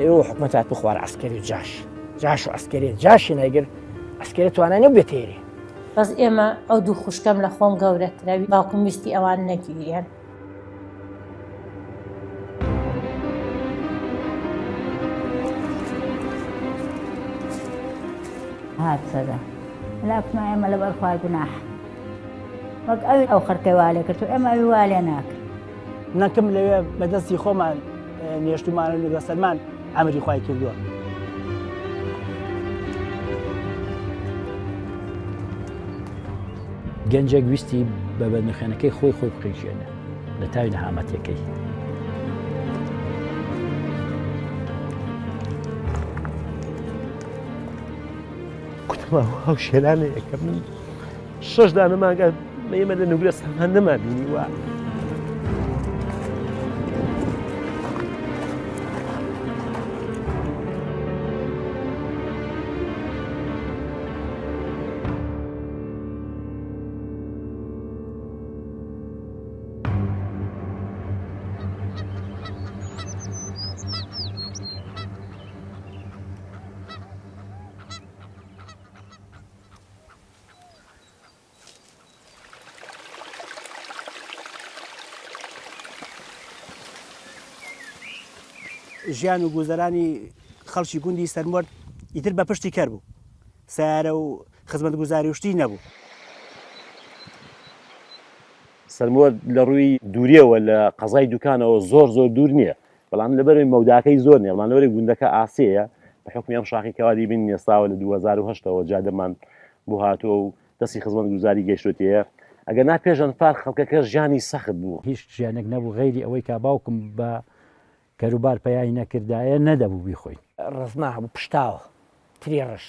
ئێوە حکومەت هاتبوو خوار عەسکەری و جاش جاش و عەسکەری جاشی نایگرت عەسکەری توانای نەبوو بێتە ئێرێ. بەس ئێمە ئەو دوو خوشکەم لە خۆم گەورەترە باوکم ویستی ئەوان نەگیرێن. هات سەدا لاکمان ئێمە لەبەر خوای گوناح وەک ئەوی ئەو خەرکەی وا لێ کرد و ئێمە ئەوی وا لێ ناکرد. نەکم لەوێ بە دەستی خۆمان نێشتومانە و بەسەرمان ئەمری خوای کردووە. گەنجێک ویستی بە بەندخێنەکەی خۆی خۆی بقیژێنێ لە تاوی نەهامەتیەکەی. کوتم ئەو شێرانەیە کە من شەش دانە مانگا ئێمە لە نوگرە سامان نەما بینیوە. ژیان و گوزەرانی خەڵکی گوندی سەرمۆرد ئیتر بە پشتی کەر بوو سیارە و خزمەتگوزاری و شتی نەبوو. سەرمۆرد لە ڕووی دووریەوە لە قەزای دوکانەوە زۆر زۆر دوور نییە بەڵام لەبەرەوەی مەوداکەی زۆر نیە بەڵام لەبەرەوەی گوندەکە ئاسێیە بە حوکمی ئەم شاخی کەوا دیبین ئێستاوە لە 2008 ەوە جادەمان بۆ هاتووە و دەستی خزمەتگوزاری گەیشتۆتێیە ئەگەر نا پێش ئەنفال خەڵکەکە ژیانی سەخت بوو. هیچ ژیانێک نەبوو غەیری ئەوەی کا باوکم بە کەروبار پەیای نەکردایە نەدەبوو بیخۆین. ڕەزما هەبوو پشتاوە ترێ ڕەش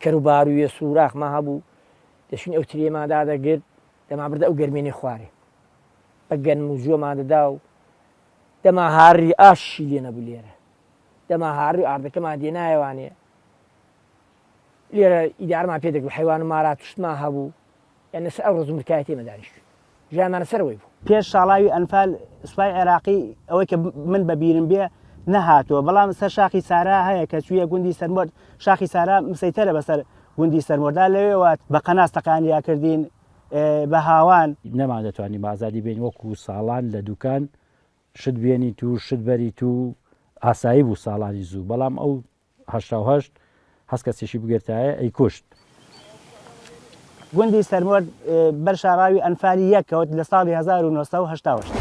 کەروبار و یەسوراخمان هەبوو دەچوین ئەو ترێمان دادەگرت دەمانبردە ئەو گەرمێنەی خوارێ بە گەنم و جۆمان دەدا و دەما هاڕی ئاشی لێ نەبوو لێرە دەما هاڕی و ئاردەکەمان دێنایەوانێ لێرە ئیدارمان پێ دەکرد حیوان و مارات شتمان هەبوو یان لەسەر ئەو ڕز و مرکایەتی ئێمە دانیشتوین ژیانمان لەسەرەوەی بوو. پێش شاڵاوی ئەنفال سوپای عێراقی ئەوەی کە من بە بیرم بێ نەهاتووە بەڵام سەر شاخی سارا هەیە کە چوویە گوندی سەرمۆرد شاخی سارا مسەیتەرە بەسەر گوندی سەرمۆردا لەوێوە بە قەناس تەقانیا کردین بە هاوان. نەمان دەتوانی بە ئازادی بێین وەکو ساڵان لە دوکان شت بێنیت و شت بەریت و ئاسایی بوو ساڵانی زوو بەڵام ئەو 88 هەست کەسێکی بگرتایە ئەیکوشت. گوندی سەرمۆرد بەر شاراوی ئەنفالی یەک کەوت لە ساڵی 1988.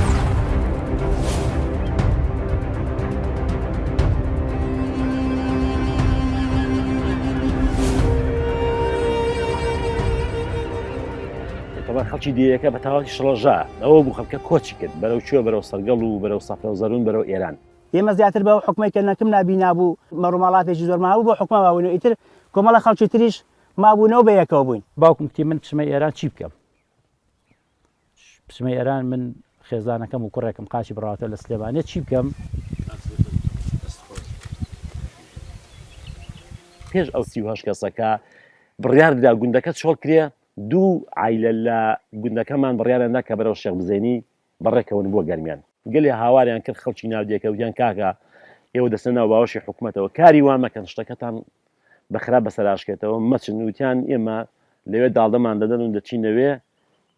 تەبعەن خەڵکی دێیەکە بە تەواوەتی شڵەژا، ئەوە بوو خەڵکە کۆچی کرد بەرەو کوێ، بەرەو سەرگەڵ و بەرەو سەفرە و زەرون بەرەو ئێران. ئێمە زیاتر بەو حوکمەی کە نەکم نابینا بوو مەڕوماڵاتێکی زۆرمان هەبوو بەو حوکمە مابووین و ئیتر کۆمەڵە خەڵکی تریش مابوونەوە بە یەکەوە بووین. باوکم کوتی من بچمە ئێران چی بکەم؟ بچمە ئێران من خێزانەکەم و کوڕێکم قاچی بڕاوەتەوە لە سلێمانیە چی بکەم؟ پێش ئەو 38 کەسەکە بڕیار درا گوندەکە چۆڵ کرێ، دوو عایلە لە گوندەکەمان بڕیاریان دا کە بەرەو شێخ بزێنی بەڕێکەون بۆ گەرمیان. گەلێ هاواریان کرد خەڵکی ناو دێکە وتیان کاکە ئێوە دەچنە ناو باوەشی حکومەتەوە کاری وا مەکەن شتەکەتان بە خراپ بەسەراشکێتەوە مەچن وتیان ئێمە لەوێ داڵدەمان دەدەن و دەچین لەوێ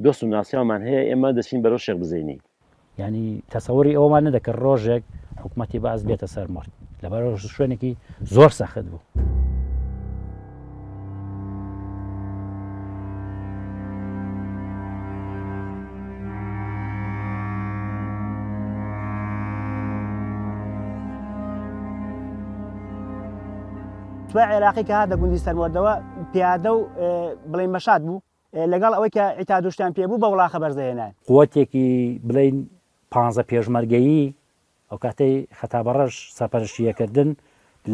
دۆست و ناسیاومان هەیە ئێمە دەچین بەرەو شێخ بزێنی. یانی تەسەوری ئەوەمان نەدەکرد ڕۆژێک حکومەتی بەعس بێتە سەر مۆرد لەبەرئەوە شوێنێکی زۆر سەخت بوو. سوپای عێراقی کە هاتە گوندی سەرمۆردەوە پیادە و بڵێین مەشات بوو لەگەڵ ئەوەی کە عیتاد و شتیان پێ بوو بە وڵاخە بەرزەهێنان. قوتێکی بڵێین پانزە پێشمەرگەیی ئەوکاتەی خەتابەڕەش سەرپەرشتی ئەکردن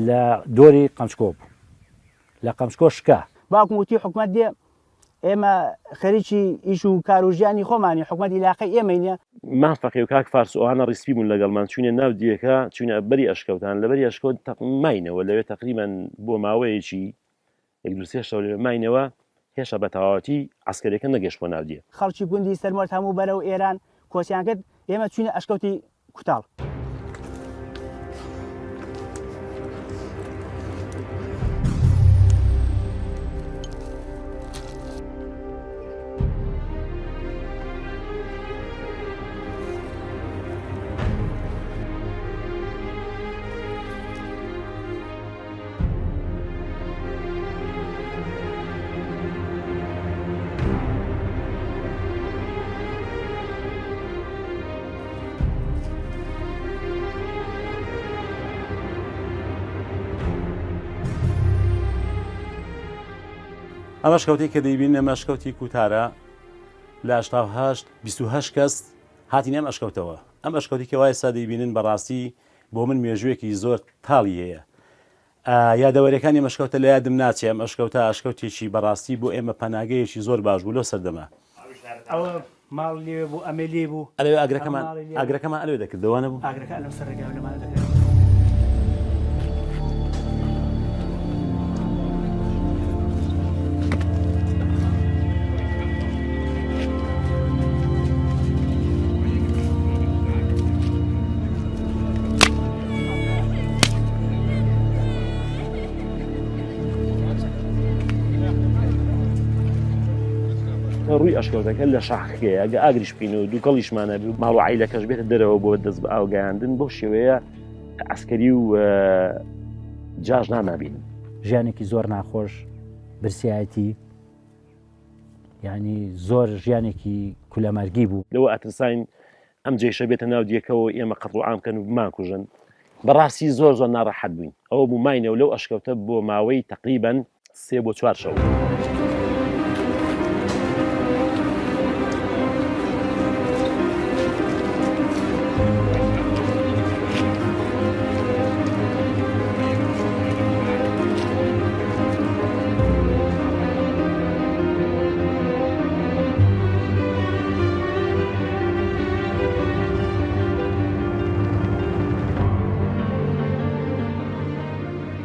لە دۆری قەمچکۆ بوو لە قەمچکۆ شکا. باوکم وتی حکومەت دێ ئێمە خەریکی ئیش و کار و ژیانی خۆمانین حکومەت ئیلاقەی ئێمەی نیە. مام فەقێ و کاک فارس و ئەوانە ڕیسپی بوون لەگەڵمان چوینە ناو دیەکە چوینە بەری ئەشکەوتان لەبەری ئەشکەوت ماینەوە لەوێ تەقریبەن بۆ ماوەیەکی یەک دوو سێ شەو لەوێ ماینەوە، هێشتا بە تەواوەتی عەسکەریەکە نەگەشتبووە ناو دێ. خەڵکی گوندی سەرمۆرد هەموو بەرەو ئێران کۆچیان کرد، ئێمە چووینە ئەشکەوتی کوتاڵ. ئەم ئەشکەوتەی کە دەیبینن ئەم ئەشکەوتی کوتارە لە 88 28 کەس هاتین ئەم ئەشکەوتەوە ئەم ئەشکەوتی کە وای ئێستا دەیبینن بەڕاستی بۆ من مێژوویەکی زۆر تاڵی هەیە یادەوەریەکانی ئەم ئەشکەوتە لە یادم ناچێ ئەم ئەشکەوتە ئەشکەوتێکی بەڕاستی بۆ ئێمە پەناگەیەکی زۆر باش بوو لەو سەردەمە. ئەوە ماڵ لێوێ بوو ئەمێ لێ بوو. ئەلەوێ ئاگرەکەمان ئاگرەکەمان ئەلەوێ دەکردەوە وانەبوو؟ ئاگرەکە ئەلەو سەر ڕێگاوە لەمانە دەکرێت. ڕووی ئەشکەوتەکە لە شاخەکەیە ئەگە ئاگریش بکەین و دووکەڵیشمانە ماڵ و عیلەکەش بێتە دەرەوە بۆ دەست بە ئاوگەیاندن بەو شێوەیە عسکەری و جاش نانابین. ژیانێکی زۆر ناخۆش برسایەتی یعنی زۆر ژیانێکی کولەمەرگی بوو. لەوە ئەترساین ئەم جەیشە بێتە ناو دیەکەوە ئێمە قەتڵ و عام کەن و بمانکوژن بەڕاستی زۆر زۆر ناڕەحەت بووین ئەوە بوو ماینەوە لەو ئەشکەوتە بۆ ماوەی تەقریبەن سێ بۆ چوار شەو.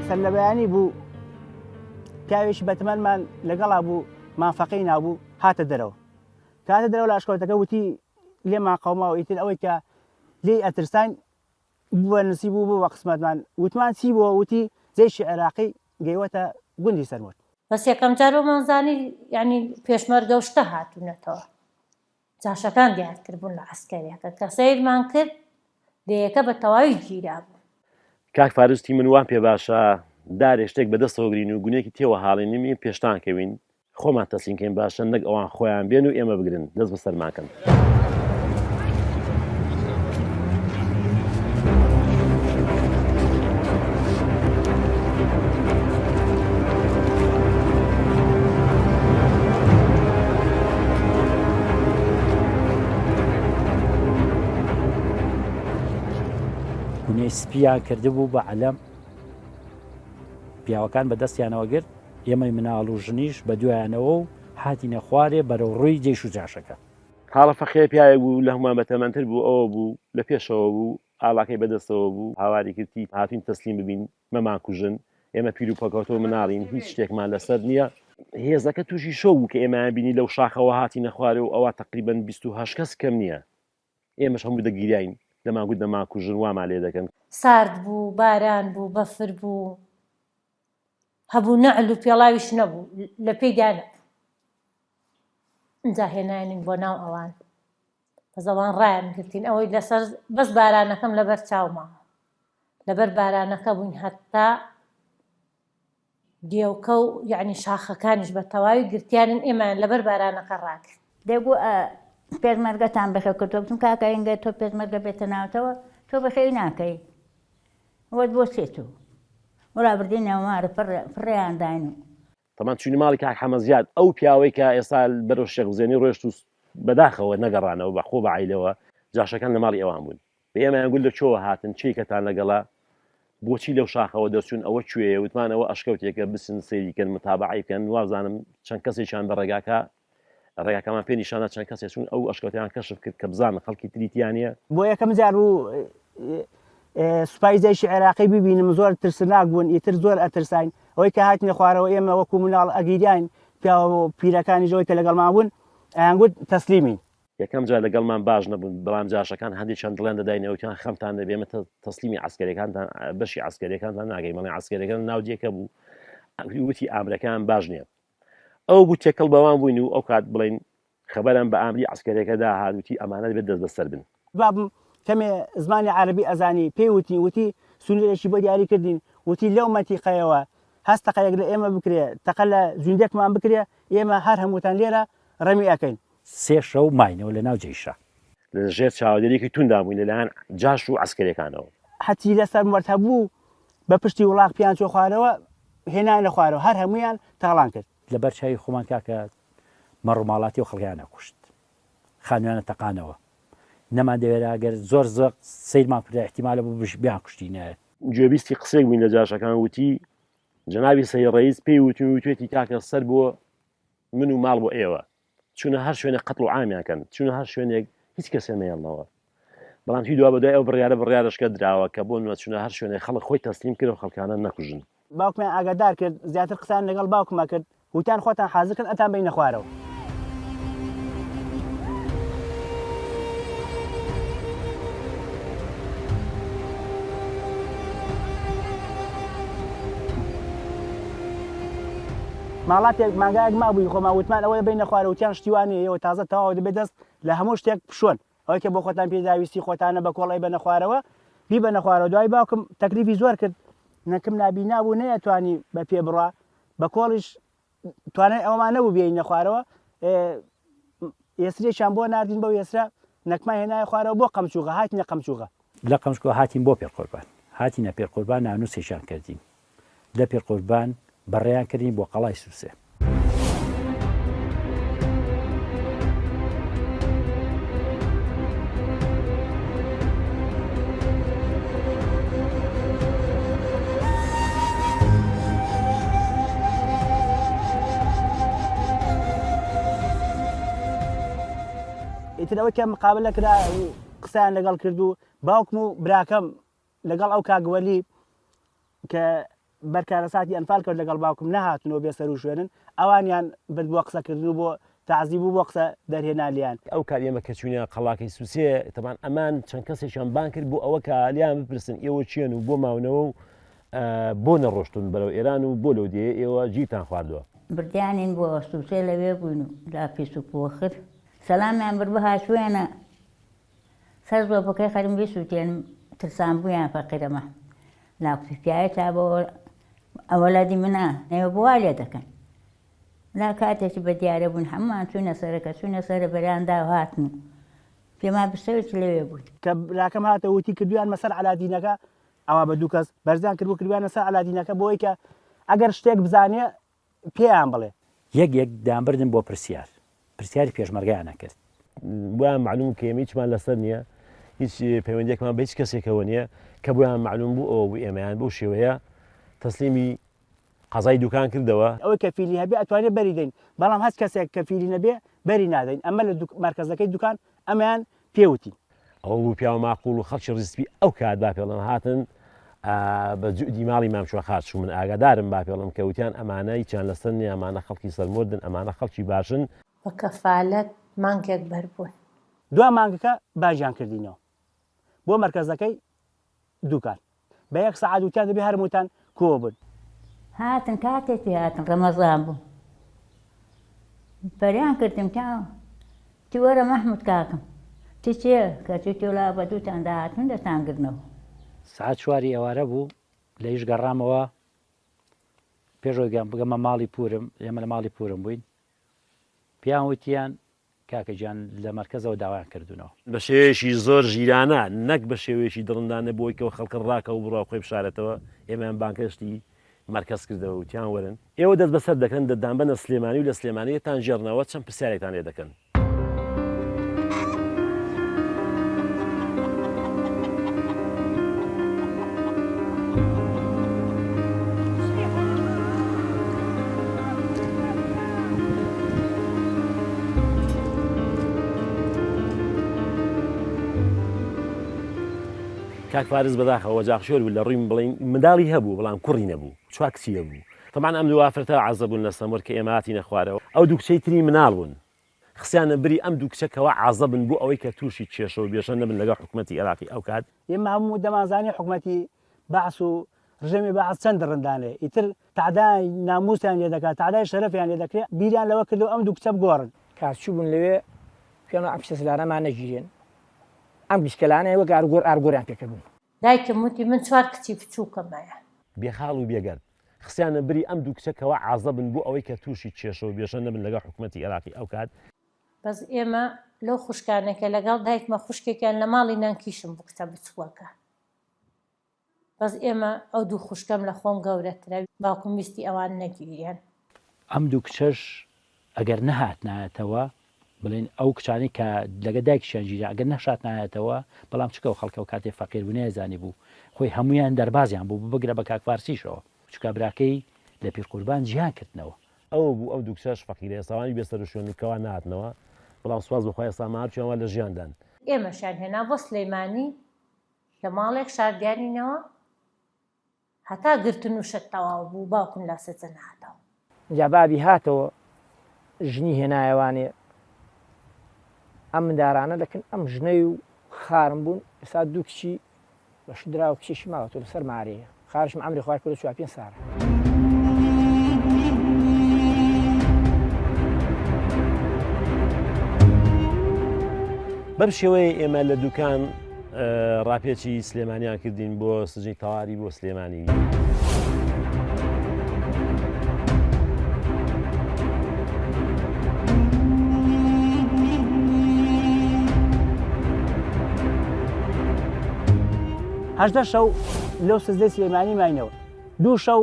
سەرلەبەیانی بوو پیاوێکی بەتەمەنمان لەگەڵا بوو مافەقەی نابوو هاتە دەرەوە کاتە دەرەوە لە ئەشکەوتەکە وتی لێمان قەوماوە ئیتر ئەوەی کە لێی ئەترساین بووە نسیب و بوو بە قسمەتمان وتمان چی بووە وتی جەیشی عێراقی گەیوەتە گوندی سەرمۆت. بەس یەکەم جار وەمان زانی یانی پێشمەرگە و شتە هاتوونەتەوە جاشەکان دیارتر بوون لە عەسکەریەکە کە سەیرمان کرد دێیەکە بە تەواوی گیرابوو. کاک فارس وتی من وام پێ باشە دارێ شتێک بە دەستەوە گرین و گونێکی تێوە هاڵێنین پێشتان کەوین خۆمان تەسلیم کەین باشە نەک ئەوان خۆیان بێن و ئێمە بگرن دەست بەسەرمان کەن. گونەی سپیان کردبوو بە عەلەم پیاوەکان بە دەستیانەوە گرت ئێمەی مناڵ و ژنیش بە دوایانەوە و هاتینە خوارێ بەرەو ڕووی جەیش و جاشەکە. خاڵە فەقێ پیاوێک بوو لە هەمووان بەتەمەنتر بوو، ئەوە بوو لە پێشەوە بوو، ئاڵاکەی بە دەستەوە بوو، هاواری کرد تی هاتووین تەسلیم ببین، مەمانکوژن، ئێمە پیر و پەکەوتە و مناڵین، هیچ شتێکمان لەسەر نییە. هێزەکە تووشی شۆک بوو کە ئێمەیان بینی لەو شاخەوە هاتینە خوارێ و ئەوا تەقریبەن 28 کەس کەم نییە. ئێمەش هەموو دەگیراین، دەمانگوت دەمانکوژن، وامان لێ دەکەن. سارد بوو، باران بوو، بەفر بوو، هەبوو نەعل و پێڵاویش نەبوو لە پێی دانەبوو ئینجا هێناینین بۆ ناو ئەوان بەس ئەوان ڕایان گرتین ئەوەی لەسەر بەس بارانەکەم لەبەر چاو ماوە لەبەر بارانەکە بووین هەتا دێوکە و یعنی شاخەکانیش بە تەواوی گرتیانن ئێمەیان لەبەر بارانەکە ڕاگرت. دەگوو پێشمەرگەتان بەخێو کردووە گوتم کاکە ئینگە تۆ پێشمەرگە بێتە ناوتەوە تۆ بەخێوی ناکەی وەت بۆ چێ تۆ وەڵا بردینەوە مارە فڕێیان داین و. تەمان چوینە ماڵی کاک حەمە زیاد ئەو پیاوەی کە ئێستا بەرەو شێخ بزێنی ڕۆێشت و بەداخەوە نەگەڕانەوە بە خۆ بە عەیلەوە جاشەکان لە ماڵی ئەوان بوون بە ئێمەیان گوت لە کوێوە هاتن کێی کەتان لەگەڵە بۆچی لەو شاخەوە دەرچوون ئەوە کوێیە وتمان ئەوە ئەشکەوتێکە بچن سەیری کەن متابعەی بکەن وابزانم چەند کەسێکیان بە ڕێگاکە ڕێگاکەمان پێ نیشاندا چەند کەسێک چوون ئەو ئەشکەوتیان کەشف کرد کە بزانن خەڵکی تری تیا نییە. بۆ یەکەم جار بوو سوپای جەیشی عێراقی ببینم زۆر ترسناک بوون ئیتر زۆر ئەترساین ئەوەی کە هاتینە خوارەوە ئێمە وەکو مناڵ ئەگیریاین پیاوە پیرەکانیش ئەوەی کە لەگەڵمان بوون ئەیانگوت تەسلیمین. یەکەم جار لەگەڵمان باش نەبوون بەڵام جاشەکان هەندێکیان دڵیان دەداینەوە وتیان خەمتان نەبێ ئێمە تەسلیمی عەسکەریەکانتان بەشی عەسکەریەکانتان ناکەین بەڵێ عەسکەریەکان ناو دێکە بوو وتی ئامرەکان باش نییە ئەو بوو تێکەڵ بەوان بووین و ئەو کات بڵێین خەبەران بە ئامری عەسکەرەکەدا هات وتی ئەمانە دەبێت دەستبەسەر بن. بابم کەمێ زمانی عەرەبی ئەزانی پێی وتین وتی سنوورێکی بۆ دیاری کردین وتی لەو مەنتیقەیەوە هەست تەقەیەک لە ئێمە بکرێ تەقە لە جوندێکمان بکرێ ئێمە هەر هەمووتان لێرە ڕەمی ئەکەین. سێ شەو ماینەوە لە ناو جەیشا. لە ژێر چاوەدێریەکی توندا بووین لە لایەن جاش و عەسکەریەکانەوە. هەرچی لەسەر مۆرد هەبوو بە پشتی وڵاخ پێیان چووە خوارەوە هێنایانە خوارەوە هەر هەموویان تاڵان کرد. لەبەر چاوی خۆمان کاکە مەڕوماڵاتی و خەڵکیان ئەکوشت خانویانە تەقانەوە نەمان دەوێرا گەر زۆر زۆر سەیرمان کرد احتیمالە بوو بش بیان کوشتینایە. گوێبیستی قسەیەک بووین لە جاشەکان وتی جەنابی سەید ڕەئیس پێی وتوین وتوێتی کاکە سەر بۆ من و ماڵ بۆ ئێوە چونە هەر شوێنێک قەتڵ و عامیان کەن چونە هەر شوێنێک هیچ کەسێ نەیەڵنەوە بەڵام هی دوا بەدوای ئەو بڕیارە بڕیارشکە دراوە کە بۆ نوە چونە هەر شوێنێک خەڵک خۆی تەسلیم کرد و خەڵکانە نەکوژن. باوکمیان ئاگادار کرد زیاتر قسەیان لەگەڵ باوکما کرد وتیان خۆتان حازر کەن ئەتان بەینە خوارەوە. ماڵاتێک مانگایەک مابووی خۆمان وتمان ئەوە بینە خوارە وتیان شتی وا نییە ئێوە تازە تەواو دەبێت دەست لە هەموو شتێک بشۆن ئەوەی کە بۆ خۆتان پێداویستی خۆتانە بە کۆڵ ئەیبەنە خوارەوە بیبەنە خوارەوە دوای باوکم تەکلیفی زۆر کرد نەکم نابینا بوو نەیەتوانی بە پێ بڕا بە کۆڵیش توانای ئەوەمان نەبوو بێینە خوارەوە ئێسرێکیان بۆ ناردین بەو ئێسرە نەکمان هێنایە خوارەوە بۆ قەمچوغە هاتینە قەمچوغە. لە قەمچکۆ هاتین بۆ پێرقوربان هاتینە پێرقوربان نانوسێکیان کردین لە پێرقوربان بەڕێیان کردین بۆ قەڵای سوسێ. ئیتر ئەوەی کە مقابلە کرا و قسەیان لەگەڵ کرد و باوکم و براکەم لەگەڵ ئەو کاک وەلی کە بەر کارەساتی ئەنفال کەوت لەگەڵ باوکم نەهاتن و بێ سەروشوێنن ئەوانیان برد بۆ قسەکردن و بۆ تەعزیب و بۆ قسە دەرهێنان لێیان. ئەو کات ئێمە کە چووینە قەڵاکەی سوسێ تەبان ئەمان چەند کەسێکیان بانگ کرد بۆ ئەوە کە لێیان بپرسن ئێوە کێن و بۆ ماونەوە و بۆ نەڕۆشتوون بەرەو ئێران و بۆ لەو دێیە ئێوە گیرتان خواردووە. بردیانین بۆ سوسێ لەوێ بووین و لاپیس و پۆخر سەلامیان برد بها شوێنە سەر زۆپەکەی خەرم بیسووتێنم ترسانبوویان فەقیرەمە لاکوتی پیاوێ تا بۆ ئەوەلادی منە ئێوە بۆ وا لێ دەکەن لا کاتێکی بە دیارە بوون هەمووان چوونە سەرە کە چوونە سەرە بەریان دا و هاتن و پێمان بسەوێکی لەوێ بووین. کە براکەم هاتەوە وتی کردوویانمە سەر عەلادینەکە ئەوا بە دوو کەس بەرزیان کردبوو کردوویانە سەر عەلادینەکە بۆ ئەوەی کە ئەگەر شتێک بزانێ پێیان بڵێ. یەک یەک دەیانبردن بۆ پرسیار. پرسیاری پێشمەرگەیان ئەکرد. بۆیان مەعلوم بوو کە ئێمە هیچمان لەسەر نییە، هیچ پەیوەندییەکمان بە هیچ کەسێکەوە نییە، کە بۆیان مەعلوم بوو ئەوە بوو ئێمەیان بەو شێوەیە تەسلیمی قەزای دوکان کردەوە. ئەوەی کەفیلی هەبێ ئەتوانێ بەری دەین، بەڵام هەچ کەسێک کەفیلی نەبێ بەری نادەین، ئەمە لە مەرکەزەکەی دوکان ئەمەیان پێ وتین. ئەوە بوو پیاو ماقوڵ و خەڵکی ڕیزسپی ئەو کات با پێڵم هاتن بە جودی ماڵی مام شوەخات چوو من ئاگادارم با پێڵم کە وتیان ئەمانە هیچیان لەسەر نییە ئەمانە خەڵکی سەرمۆردن ئەمانە خەڵکی باشن. بە کەفالەت مانگێک بەربوون. دوا مانگەکە باجیان کردینەوە بۆ مەرکەزەکەی دوکان. بە یەک سەعات وتیان دەبێ هەرمووتان کۆ بن. هاتن کاتێکی هاتن ڕەمەزان بوو پەریان کردم تا تی وەرە مەحمود کاکم تی چێ کە چی تۆلا بە دووتان داهاتن دەتان گرنەوە. سەعات چواری ئێوارە بوو لە ئیش گەڕامەوە پێش ئەوەی بگەمە ماڵی پوورم ئێمە لە ماڵی پوورم بووین پێیان وتیان کاکە گیان لە مەرکەزەوە داوایان کردونەوە. بە شێوەیەکی زۆر ژیرانە نەک بە شێوەیەکی دڕندانە بۆی کە خەڵکە ڕاکە و بڕا خۆی بشارێتەوە ئێمەیان بانگهێشتی مەرکەز کردەوە وتیان وەرن ئێوە دەستبەسەر دەکەن دەتانبەنە سلێمانی و لە سلێمانی دەتانگێڕنەوە چەند پرسیارێکتان لێ دەکەن. کاک فارس بەداخەوە وەجاخشۆر بوو لە ڕووی بڵین منداڵی هەبوو بەڵام کوڕی نەبوو چوار کچی هەبوو تەبعەن ئەم دوو ئافرەتە عەزە بوون لە سەمۆر کە ئێمە هاتینە خوارەوە ئەو دوو کچەی تری مناڵ بوون خستیانە بری ئەم دوو کچە کەوا عەزە بن بۆ ئەوەی کە تووشی کێشە و بێشە نەبن لەگەڵ حکومەتی ئێراقی ئەو کات. ئێمە هەموو دەمانزانی حکومەتی بەعس و ڕژێمی بەعس چەند دڕندانەیە ئیتر تەعدای ناموسیان لێ دەکات تەعدای شەرەفیان لێ دەکرێ بیریان لەوە کردەوە ئەم دوو کچە بگۆڕن. کە چووبوون لەوێ پێیان ئەم کچە زلانەمان نەگیرێن ئەم گچکەلانە وەک ئارگۆر ئارگۆریان پێکردبوون. دایکم وتی من چوار کچی بچووکم هەیە. بێ خاڵ و بێگەرد خستیانە بری ئەم دوو کچە کەوا عازە بن بۆ ئەوەی کە تووشی کێشە و بێشە نەبن لەگەڵ حکومەتی ئێراقی ئەو کات. بەس ئێمە لەو خوشکانەی کە لەگەڵ دایکمە خوشکێکیان لە ماڵی نەنکیشم بوو کچە بچووەکە. بەس ئێمە ئەو دوو خوشکەم لە خۆم گەورەترە باوکم ویستی ئەوان نەگیرێن. ئەم دوو کچەش ئەگەر نەهاتنایەتەوە بڵێن ئەو کچانەی کە لەگە دایکیشیان گیرا ئەگەر نەشاتنایەتەوە بەڵام چکە و خەڵکە و کاتێ فەقیر بوو نەیزانی بوو خۆی هەمویان دەربازیان بوو بگرە بە کاک فارسیشەوە چکا براکەی لە پیر قوربان جیان کردنەوە. ئەوە بوو ئەو دوو کچەش فەقیرە ئێستا وانی بێ سەروشوێن و کەوا نەهاتنەوە بەڵام سوپاس بۆ خوا ئێستا ماهەرچیان وا لە ژیاندان. ئێمەشیان هێنا بۆ سلەیمانی لە ماڵێک شاردیانینەوە هەتا گرتن و شت تەواو بوو باوکم لە سجن هاتەوە. ئینجا بابی هاتەوە ژنی هێنایە وانێ ئەم مندارانە لەکن ئەم ژنەی و خارم بوون ئێستا دوو کچی بە شدرا و کچێکی ماوەتەوە لەسەر مارەیە خارشم عەمری خوای کردو چوار پێنج سارە. بەم شێوەیە ئێمە لە دوکان ڕاپێچی سلێمانیان کردین بۆ سجنی تەواری بۆ سلێمانی. 18 شەو لەو سزدەی سلێمانی ماینەوە دوو شەو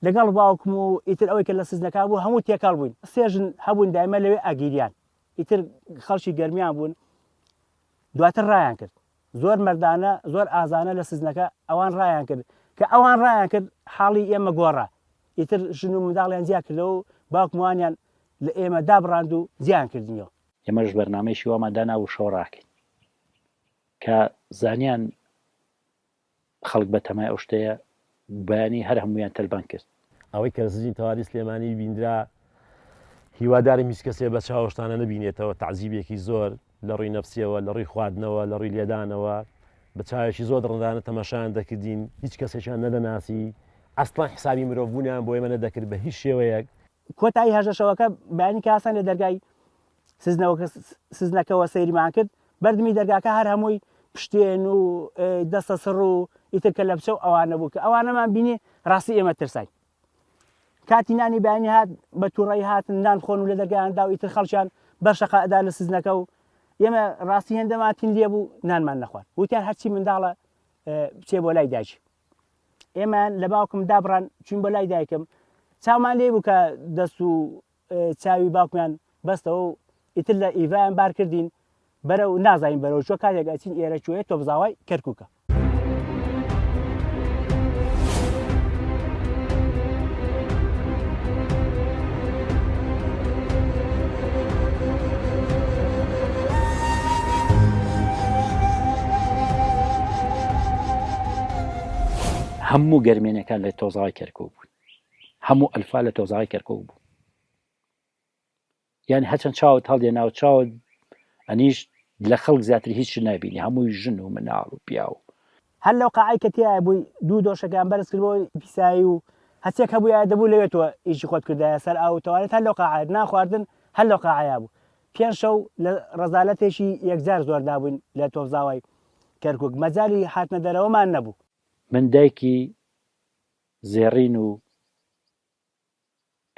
لەگەڵ باوکم و ئیتر ئەوەی کە لە سزنەکە بوو هەموو تێکەڵ بووین سێ ژن هەبوون دایمە لەوێ ئەگیریان ئیتر خەڵکی گەرمیان بوون دواتر ڕایان کرد زۆر مەردانە زۆر ئازانە لە سزنەکە ئەوان ڕایان کرد کە ئەوان ڕایان کرد حاڵی ئێمە گۆڕا ئیتر ژن و منداڵیان جیا کردەوە و باوکموانیان لە ئێمە دابڕاند و جیان کردینەوە. ئێمەش بەرنامەیەکی وامان دانابوو شەو ڕاکەین کە زانیان خەڵک بەتەمای ئەو شتەیە بەیانی هەر هەموویان تەلبەند کرد. ئەوەی کە لە سجنی تەواری سلێمانی بینرا هیوادارم هیچ کەسێ بە چاو شتانە نەبینێتەوە تەعزیبێکی زۆر لە ڕووی نەفسیەوە لە ڕووی خواردنەوە لە ڕووی لێدانەوە بە چاوێکی زۆر دڕندانە تەماشایان دەکردین هیچ کەسێکیان نەدەناسی ئەسڵەن حسابی مرۆڤبوونیان بۆ ئێمە نەدەکرد بە هیچ شێوەیەک. کۆتایی 18 شەوەکە بەیانی کە هەستان لە دەرگای سزنەکەوە سەیریمان کرد بەردمی دەرگاکە هەر هەمووی پشتێن و دەستە سڕ و ئیتر کە لەبچە و ئەوانە بوو کە ئەوانەمان بینی ڕاستی ئێمە ترساین کاتی نانی بەیانی هات بە تووڕەی هاتن نان خۆن و لە دەرگایان دا و ئیتر خەڵکیان بەر شەقا ئەدا لە سزنەکە و ئێمە ڕاستی هێندەمان تین لێ بوو نانمان نەخوارد وتیان هەرچی منداڵە بچێ بۆ لای دایکی ئێمە لە باوکم دابڕان چوین بۆ لای دایکم چاومان لێ بوو کە دەست و چاوی باوکمیان بەستەوە و ئیتر لە ئیڤایان بار کردین بەرەو نازانین بەرەو کوێ کاتێک ئەچین ئێرە کوێیە تۆپزاوای کەرکوکە. هەموو گەرمێنەکان لە تۆزاوای کەرکوک بوون هەموو ئەلفا لە تۆزاوای کەرکوک بوو یانی هەرچەند چاوت هەڵدێنا و چاوت ئەنیش لە خەڵک زیاتر هیچ نابینی هەمووی ژن و مناڵ و پیاو. هەر لەو قاعەی کە تیایا بووی دوو دۆشەکەیان بەرز کردبۆوە پیسایی و هەرچیەک هەبوویایە دەبوو لەوێ تۆ ئیشی خۆت بکردایە سەر ئاو و تەوالێت هەر لەو قاعەیە نان خواردن هەر لەو قاعەیا بوو پێنج شەو لە ڕەزالەتێکی یەکجار زۆردا بووین لە تۆپزاوای کەرکوک مەجالی هاتنە دەرەوەمان نەبوو. من دایکی زێڕین و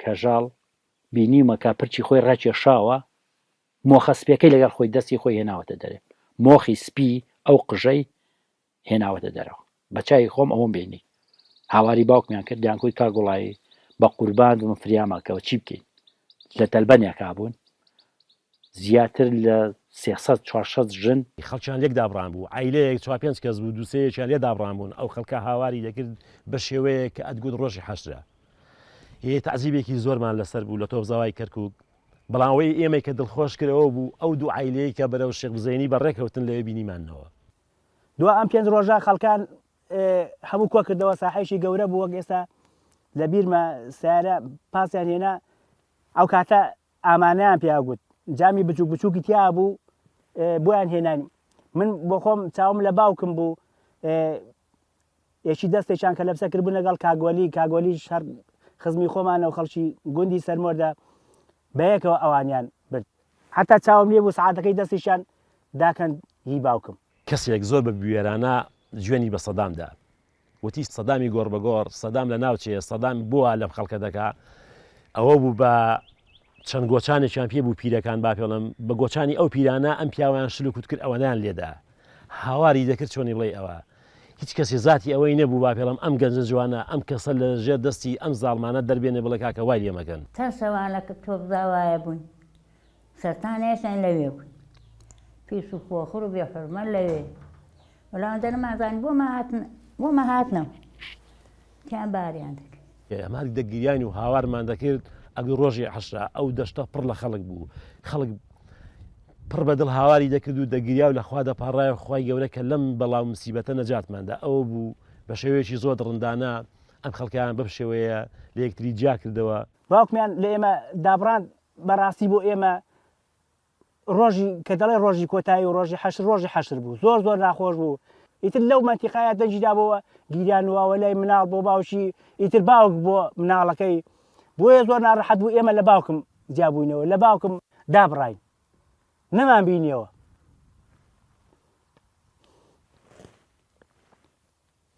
کەژاڵ بینیومە کە پرچی خۆی ڕاکێشاوە مۆخە سپیەکەی لەگەڵ خۆی دەستی خۆی هێناوەتە دەرێ مۆخی سپی ئەو قژەی هێناوەتە دەرەوە بە چاوی خۆم ئەوەم بینی هاواری باوکمیان کرد دەیانکوت کاک گوڵایی بە قوربان بم فریامان کەوە چی بکەین لە تەلبەنێکا بوون زیاتر لە 300 400 ژن خەڵکیان لێک دابڕان بوو عیلەیەک چوار پێنج کەس بوو دوو سێیەکیان لێ دابڕان بوون ئەو خەڵکە هاواری دەکرد بە شێوەیەک کە ئەتگوت ڕۆژی حەشرە یێ تەعزیبێکی زۆرمان لەسەر بوو لە تۆپزاوای کەرکوک، بەڵام ئەوەی ئێمەی کە دڵخۆش کرد ئەوە بوو ئەو دوو عایلەیەی کە بەرەو شێخ بزێنی بەڕێکەوتن لەوێ بینیماننەوە. دوا ئەم پێنج ڕۆژە خەڵکان هەموو کۆ کردەوە ساحەیەکی گەورە بوو وەک ئێستا لە بیرمە سیارە پاسیان هێنا ئەو کاتە ئامانیان پیا گوت جامی بچوک بچوکی تیا بوو بۆیان هێنانی من بۆ خۆم چاوم لە باوکم بوو یەکی دەستێکیان کە لەپسە کردبوون لەگەڵ کاک وەلی، کاک وەلیش هەر خزمی خۆمانە و خەڵکی گوندی سەرمۆردە، بەیەکەوە ئەوانیان برد. هەتا چاوم لێ بوو سەعاتەکەی دەستیشیان داکەند هی باوکم. کەسێک زۆر بە بوێرانە جوێنی بە سەدام دا. وتی سەدامی گۆڕ بە گۆڕ، سەدام لە ناوچێ، سەدام بۆ وا لەم خەڵکە دەکا. ئەوە بوو بە چەند گۆچانێکیان پێ بوو پیرەکان با پێڵم، بە گۆچانی ئەو پیرانە ئەم پیاوەیان شل و کوت کرد ئەوەنەیان لێدا. هاواری دەکرد چۆنی بڵێی ئەوە. هیچ کەسێ زاتی ئەوەی نەبوو با پێڵم ئەم گەنجە جوانە ئەم کەسە لە ژێر دەستی ئەم زاڵمانە دەربێنێ بڵێ کاکە وای لێ مەکەن. چەند شەوانە کە تۆپزاوایە بووین سەرتان هێشتاین لەوێ بووین پیس و پۆخر و بێ حورمەت لەوێ وەلا ئەوەندە نەمانزانی بۆ مە هاتن بۆ مە هاتنەوە تیان باریان دەکرد. ئێمە هەر دەگریاین و هاوارمان دەکرد ئەگەر ڕۆژی حەشرا ئەو دەشتە پڕ لە خەڵک بوو خەڵک پڕ بە دڵ هاواری دەکرد و دەگریا و لە خوا دەپاڕایەوە خوای گەورە کە لەم بەڵا و مسیبەتە نەجاتمان دا ئەوە بوو بە شێوەیەکی زۆر دڕندانە ئەم خەڵکەیان بەم شێوەیە لە یەکتری جیا کردەوە. باوکمیان لە ئێمە دابڕاند بەڕاستی بۆ ئێمە ڕۆژی کە دەڵێ ڕۆژی کۆتایی و ڕۆژی حەشر ڕۆژی حەشر بوو زۆر زۆر ناخۆش بوو ئیتر لەو مەنتیقایە دەنگی دابەوە گیریان و ئەوە لای مناڵ بۆ باوکی ئیتر باوک بۆ مناڵەکەی بۆیە زۆر ناڕەحەت بوو ئێمە لە باوکم جیابووینەوە لە باوکم دابڕاین نەمان بینیەوە.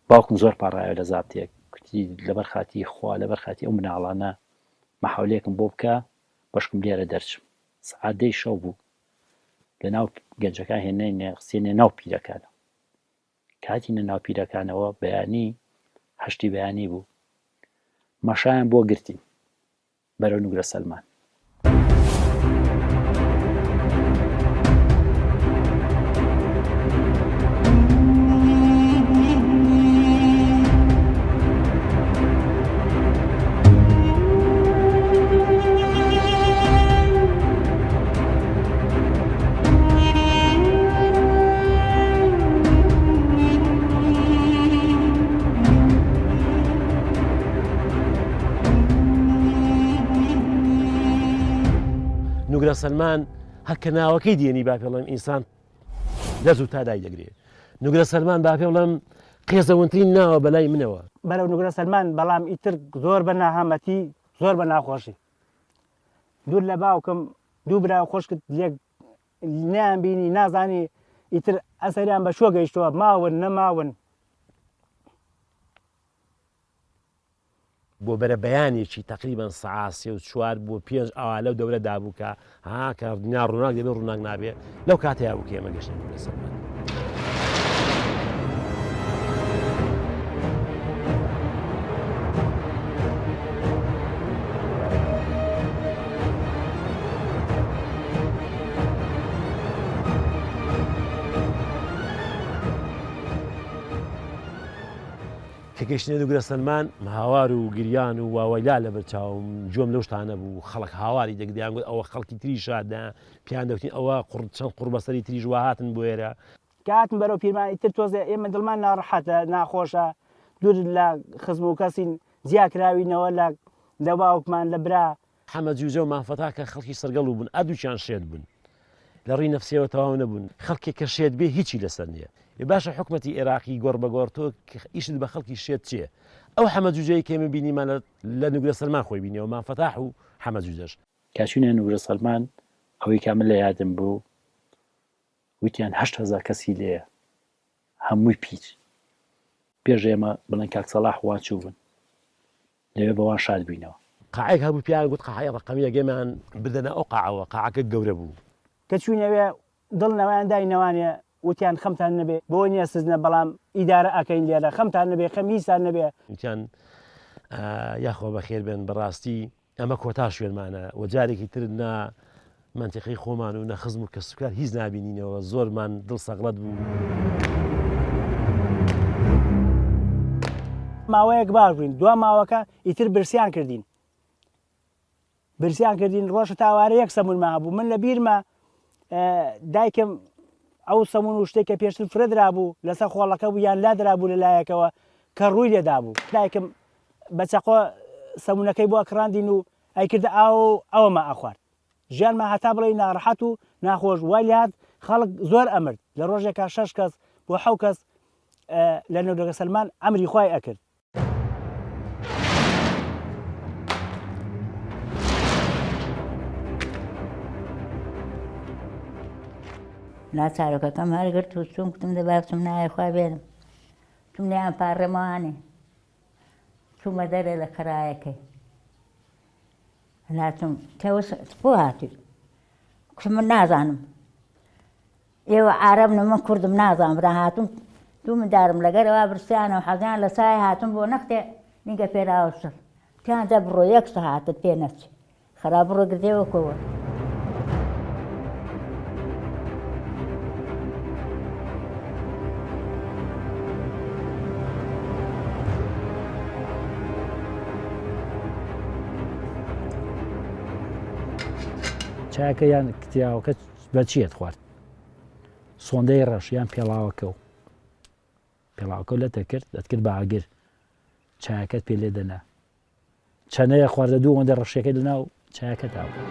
باوکم زۆر پاڕایەوە لە زابتێک کوتی لەبەر خاتری خوا لەبەر خاتری ئەو مناڵانە مەحاولەیەکم بۆ بکە بەشکم لێرە دەرچم سەعات دەی شەو بوو لە ناو گەنجەکان هێناینە خستینە ناو پیرەکانەوە کە هاتینە ناو پیرەکانەوە بەیانی هەشتی بەیانی بوو مەشایان بۆ گرتین بەرەو نوگرە سەلمان. نوگرە سەلمان هەر کە ناوەکەی دێنی با پێڵم ئینسان دەست و تا دای دەگرێ نوگرە سەلمان با پێڵم قێزەونترین ناوە بەلای منەوە. بەرەو نوگرە سەلمان بەڵام ئیتر زۆر بە ناهەمەتی زۆر بە ناخۆشی دوور لە باوکم دوو برا و خوشکت لێک نەیان بینی نازانی ئیتر ئەسەریان بە شوە گەیشتووە ماون نەماون. بۆ بەرەبەیانێکی تەقریبەن سەعات سێ و چوار بۆ پێنج ئاوا لەو دەورە دابوو کە ها کە دنیا ڕووناک دەبێ ڕووناک نابێ لەو کاتەیا بوو کە ئێمە گەشتین بوو لە سەلمان. کە گەیشتینە دوگرە سەلمان هاوار و گریان و واوەیلا لەبەر چاوم گوێم لەو شتانە بوو خەڵک هاواری دەکرد دەیان گوت ئەوە خەڵکی تریشە دە پیان دەوتین ئەوە قوڕ چەند قوڕبەسەری تریش وا هاتن بۆ ئێرە. کە هاتن بەرەو پیرمان ئیتر تۆزێ ئێمە دڵمان ناڕەحەتە ناخۆشە دوور لە خزم و کەسین جیا کراوینەوە لە لە باوکمان لە برا. حەمە جوجە و مام فەتاح کە خەڵکی سەرگەڵو بوون ئەردووکیان شێت بوون لە ڕووی نەفسیەوە تەواو نەبوون خەڵکێک کە شێت بێ هیچی لەسەر نییە ئێ باشە حکومەتی ئێراقی گۆڕ بە گۆڕ تۆ ئیشت بە خەڵکی شێت چییە ئەو حەمە جوجەی کە ئێمە بینیمان لە لە نوگرە سەلمان خۆی بینیەوە مام فەتاح و حەمە جوجەش. کە چوینە نوگرە سەلمان ئەوەی کە من لە یادم بوو وتیان 8000 کەسی لێیە هەمووی پیچ پێش ئێمە بڵێن کاک سەڵاح وا چووبوون لەوێ بەوان شاد بووینەوە. قاعەیەک هەبوو پێیان گوت قاعەی ڕەقەم یەک ئێمەیان بردە ناو ئەو قاعەوە، قاعەکە گەورە بوو. کە چووینە ئەوێ دڵ نەوایان داین نەوانێ وتیان خەمتان نەبێ بۆ نیە سزنە بەڵام ئیدارە ئەکەین لێرە خەمتان نەبێ خەم هیچتان نەبێ. وتیان یاخوا بەخێر بێن بەڕاستی ئەمە کۆتا شوێنمانە و جارێکی تر نە مەنتیقەی خۆمان و نە خزم و کەسوکار هیچ نابینینەوە زۆرمان دڵ سەغڵەت بوو. ماوەیەک باش بووین دوا ماوەکە ئیتر برسیان کردین برسیان کردین ڕۆژە تاوارە یەک سەمونمان هەبوو من لە بیرمە دایکم ئەو سەمون و شتێک کە پێشتر فرە درابوو لەسەر خۆڵەکە بوو یان لا درابوو لە لایەکەوە کە ڕووی لێدابوو دایکم بە چەقۆ سەمونەکەی بۆ ئەکڕاندین و ئەیکردە ئاو و ئەوەمان ئەخوارد. ژیانمان هەتا بڵێی ناڕەحەت و ناخۆش بوو. وای لێهات خەڵک زۆر ئەمرد. لە ڕۆژێکا شەش کەس بۆ حەو کەس لە نەورەگە سەلمان ئەمری خوای ئەکرد. لا چارۆکەکەم هەرگرت و چووم کوتم دە با بچم نایە خوا بێنم. چووم لێیان پاڕێمەوانێ. چوومە دەرێ لە کەرایەکەی هاتم تەوس بۆ هاتووی کوتم من نازانم ئێوە عارەبن و من کوردم نازانم برا هاتوم. دوو مندارم لەگەرە وا برسیانە و حەزیان لە چایە هاتوون بۆ نەختێ لینگە پێراوە شڕ. وتیان دە بڕۆ یەک سەعاتت پێ نەچێ. خەرا بڕۆ گردێوە کۆوە. چایەکە یان کتیاوەکە بە چیەت خوارد؟ سۆندەی ڕەش یان پێڵاوەکە و پێڵاوەکە لە دەکرد دەتکرد بە ئاگر چایەکەت پێ لێ دەنا چەنەیە خواردە دوو ئەوەندە ڕەشیەکەی لەناو چایەکەدا بوو.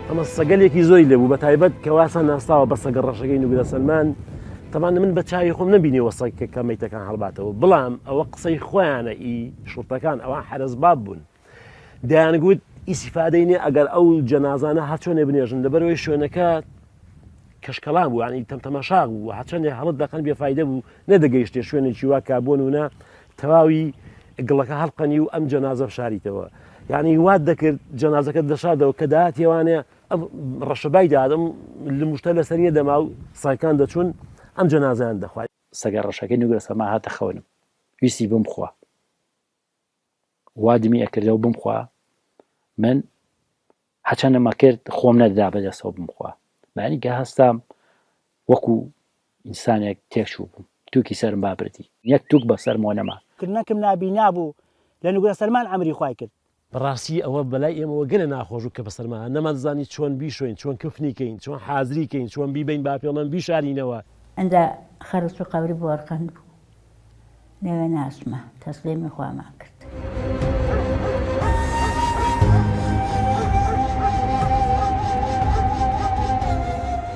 ئەمە سەگەلێکی زۆری لێبوو بە تایبەت کە واسا ناساوە بە سەگە ڕەشەکەی نوگرە سەلمان تەمان من بە چاوی خۆم نەبینیوە سەگ کە مەیتەکان هەڵباتەوە بەڵام ئەوە قسەی خۆیانە ئی شوڕتەکان ئەوان حەرەسباب بوون دەیانگوت ئیسیفادەی نیە ئەگەر ئەو جەنازانە هەرچۆنێ بنێژن لەبەرەوەی شوێنەکە کەشکەڵان بوو ینی تەمتەمەشاغ بوو هەرچەندێ هەڵت دەقەن بێفاایدە بوو نەدەگەیشتێ شوێنێکی وا کا بۆ نونە تەواوی گڵەکە هەڵقەنی و ئەم جەنازە بشاریتەوە یعنی وات دەکرد جەنازەکە دەشاردەوە کە داهاتیوانێ ئەم ڕەشەبای دادم لە مشتە لەسەر نیە دەما و سایکان دەچوون ئەم جەنازیان دەخوارد. سەگە ڕەشەکەی نوگرە سەما هاتە خەونم ویستی بمخوا وا دمی ئەکردەوە بمخوا من هەچەنم ئەکرد خۆم نەدەدا بەدەستەوە بمخوا بەیانی کە هەستام وەکو ئینسانێک تێکچوو بووم توکی سەرم با بردی یەک توک بەسەرمەوە نەما. کرنەکم نابینا بوو لە نوگرە سەلمان ئەمری خوای کرد. بەڕاستی ئەوە بەلای ئێمەوە گەلێ ناخۆش بوو کە بەسەرمان هات، نەماندەزانی چۆن بیشۆین، چۆن کفنی کەین، چۆن حازری کەین، چۆن بیبەین باپێڵەن بیشارینەوە. ئینجا خەرج و قەبری بۆرقەند بوو لەوێ ناسمە تەسلیمی خوامان کرد.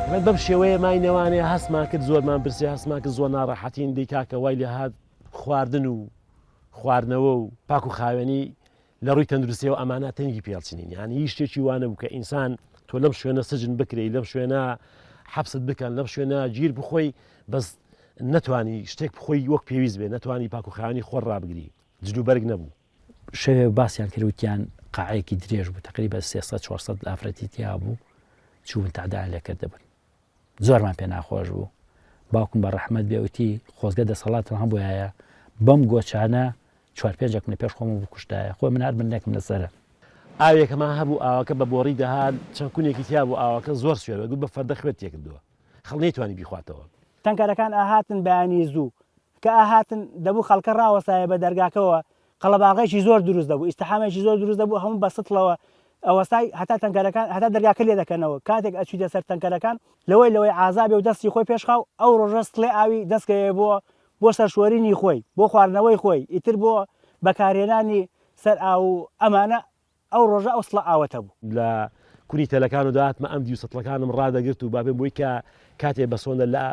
ئێمە بەم شێوەیە ماینەوانێ هەستمان کرد زۆرمان برسێ هەستمان کرد زۆر ناڕەحەتین دەی کاکە وای لێ هات خواردن و خواردنەوە و پاک و خاوێنی لە ڕووی تەندروستیەوە ئەمانە تەنگی پێڵچنین یانی هیچ شتێکی وا نەبوو کە ئینسان تۆ لەم شوێنە سجن بکرێی لەم شوێنە حەبست بکەن لەم شوێنە گیر بخۆی بەس نەتوانی شتێک بخۆی وەک پێویست بێ نەتوانی پاک و خاوێنی خۆر ڕابگری جل و بەرگ نەبوو. شەوێ باسیان کرد وتیان قاعەیەکی درێژ بوو تەقریبا 300 400 ئافرەتی تیا بوو چوون تەعدایان لێ کردبوون زۆرمان پێ ناخۆش بوو باوکم بە ڕەحمەت بێ وتی خۆزگە دەسەڵاتم هەبوایە بەم گۆچانە چوار پێنجێکم لە پێش خۆمەوە بکوشتایە خۆ من هەر منێکم لەسەرە. ئاوێکمان هەبوو ئاوەکە بە بۆڕی دەهات چەند کونێکی تیا بوو ئاوەکە زۆر سوێر بوو بە فەردە خوێت تێکردووە خەڵک نەیتوانی بیخواتەوە. تەنکەرەکان ئەهاتن بەیانی زوو کە ئەهاتن دەبوو خەڵکە ڕاوەستایە بە دەرگاکەوە قەڵەباڵغێکی زۆر دروست دەبوو ئیستحامێکی زۆر دروست دەبوو هەموو بە سەتڵەوە ئەوەستای هەتا تەنکەرەکان هەتا دەرگاکە لێ دەکەنەوە کاتێک ئەچویتە سەر تەنکەرەکان لەوەی لەوەی ئازا بێ و دەستی خۆی پێشخا و ئەو ڕۆژە سڵێ ئاوی دەست کەوێ بۆ بۆ سەرشۆرینی خۆی بۆ خواردنەوەی خۆی ئیتر بۆ بەکارهێنانی سەر ئاو و ئەمانە ئەو ڕۆژە ئەو سڵە ئاوەت هەبوو. لە کونی تەلەکان و دەهاتمە ئەم دیو سەتڵەکانم ڕادەگرت و بابێم بۆی کە کاتێ بە سۆندە لە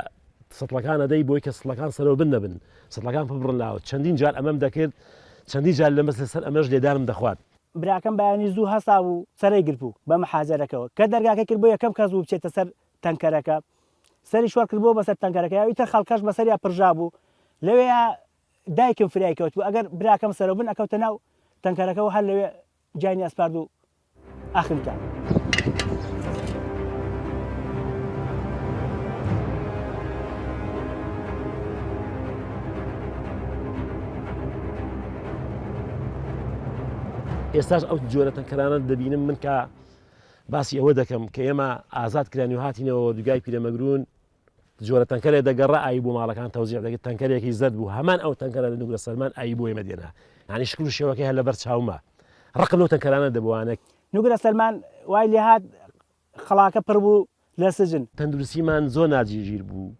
سەتڵەکان ئەدەی بۆی کە سەتڵەکان سەرەوە بن نەبن سەتڵەکان ببڕن لاوە چەندین جار ئەمەم دەکرد چەندین جار لەمەس لەسەر ئەمەش لێدانم دەخوارد. براکەم بەیانی زوو هەستابوو سەرەی گرتبوو بە مەحاجەرەکەوە کە دەرگاکەی کرد بۆ یەکەم کەس بوو بچێتە سەر تەنکەرەکە سەری شۆڕ کردبووە بەسەر تەنکەرەکەیا ئیتر خەڵکەش بەسەریا پرژابوو لەوێیا دایکم فریای کەوتبوو ئەگەر براکەم سەرەوبن ئەکەوتە ناو تەنکەرەکەوە هەر لەوێ گیانی ئەسپارد و ئەخنکا. ئێستاش ئەو جۆرە تەنکەرانە دەبینم من کە باسی ئەوە دەکەم کە ئێمە ئازاد کرانی و هاتینەوە وەردوگای پیرەمەگرون جۆرە تەنکەرێ دەگەڕا ئاوی بۆ ماڵەکان تەوزیع دەکرد تەنکەرێکی زەرد بوو هەمان ئەو تەنکەرە لە نوگرە سەلمان ئاوی بۆ ئێمە دێنا یانی شکل و شێوەکەی هەر لەبەر چاومە ڕقم لەو تەنکەرانە دەبووانە. نوگرە سەلمان وای لێهات خەڵاکە پڕ بوو لە سجن. تەندروستیمان زۆر ناجێگیر بوو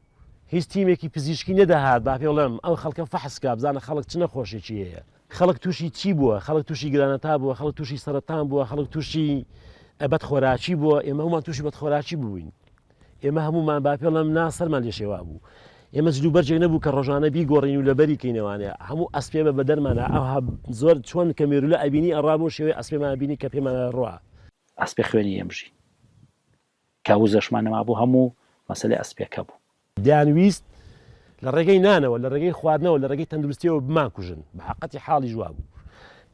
هیچ تیمێکی پزیشکی نەدەهات با پێ بڵێم ئەو خەڵکە فەحس کا بزانە خەڵک چ نەخۆشێکی هەیە خەڵک تووشی چی بووە خەڵک تووشی گرانەتا بووە خەڵک تووشی سەرەتان بووە خەڵک تووشی بەدخۆراکی بووە ئێمە هەموومان تووشی بەدخۆراکی بووین ئێمە هەموومان با پێڵم نا سەرمان لێ شێوا بوو. ئێمە جل و بەرگێک نەبوو کە ڕۆژانە بیگۆڕین و لەبەری کەینەوانێ. هەموو ئەسپێ بە بەدەنمانا ئەوها زۆر چۆن کە مێروولە ئەبینی ئەڕا بۆ شێوەی ئەسپێمان ئەبینی کە پێمان ئەڕوا. ئەسپێ خوێنی ئەمژی. کە وزەشمان نەمابوو هەموو مەسەلەی ئەسپێکە بوو. دەیانویست. لە ڕێگەی نانەوە، لە ڕێگەی خواردنەوە، لە ڕێگەی تەندروستیەوە بمانکوژن. بە حەقەتی حاڵیش وابوو.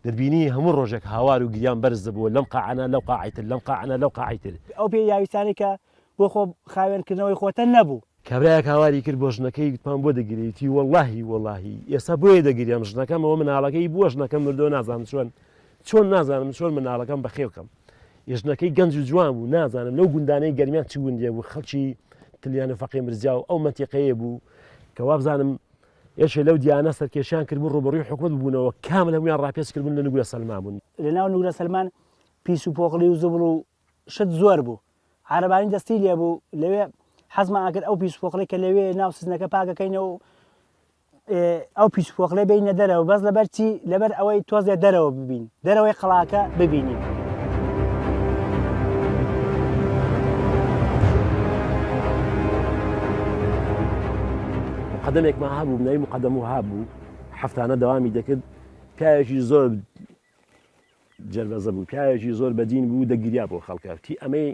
دەتبینی هەموو ڕۆژێک هاوار و گریان بەرز دەبووە لەم قاعەنا لەو قاعەی تر، لەم قاعەنا لەو قاعەی تر. ئەو پێداویستانەی کە بۆ خۆ خاوێن کردنەوەی خۆتە نەبوو. کابرایەک هاواری کرد بۆ ژنەکەی گوتمان بۆ دەگری وتی وەڵاهی وەڵاهی ئێستا بۆیە دەگریم ژنەکەم ئەوە مناڵەکەی بووە ژنەکەم مردووە نازانم چۆن چۆن نازانم چۆن مناڵەکەم بەخێو کەم ژنەکەی گەنج و جوان بوو نازانم لەو گوندانەی گەرمیان چ گوندێ بوو خەڵکی تلیان و فەقێ مرزیا و ئەو مەنتیقەیە بوو کە وابزانم یەکێ لەو دیانە سەرکێشیان کردبوو ڕووبەڕووی حکومەت ببوونەوە کامل هەموویان ڕاپێچ کردبوون لە نوگرە سەلمان بوون. لەناو نوگرە سەلمان پیس و پۆخڵی و زبڵ و شت زۆر بوو عارەبانی دەستی لێ بوو لەوێ حەزمان ئەکرد ئەو پیس و پۆخڵەی کە لەوێ ناو سجنەکە پاکەکەینەوە و ئەو پیس و پۆخڵەی بینە دەرەوە بەس لەبەر چی لەبەر ئەوەی تۆزێ دەرەوە ببین دەرەوەی قەڵاکە ببینین. مقدمێکمان هەبوو ناوی مقدم وهاب بوو هەفتانە دەوامی دەکرد پیاوێکی زۆر جەربەزە بوو پیاوێکی زۆر بەدین بوو دەگریا بۆ خەڵکە تی ئەمەی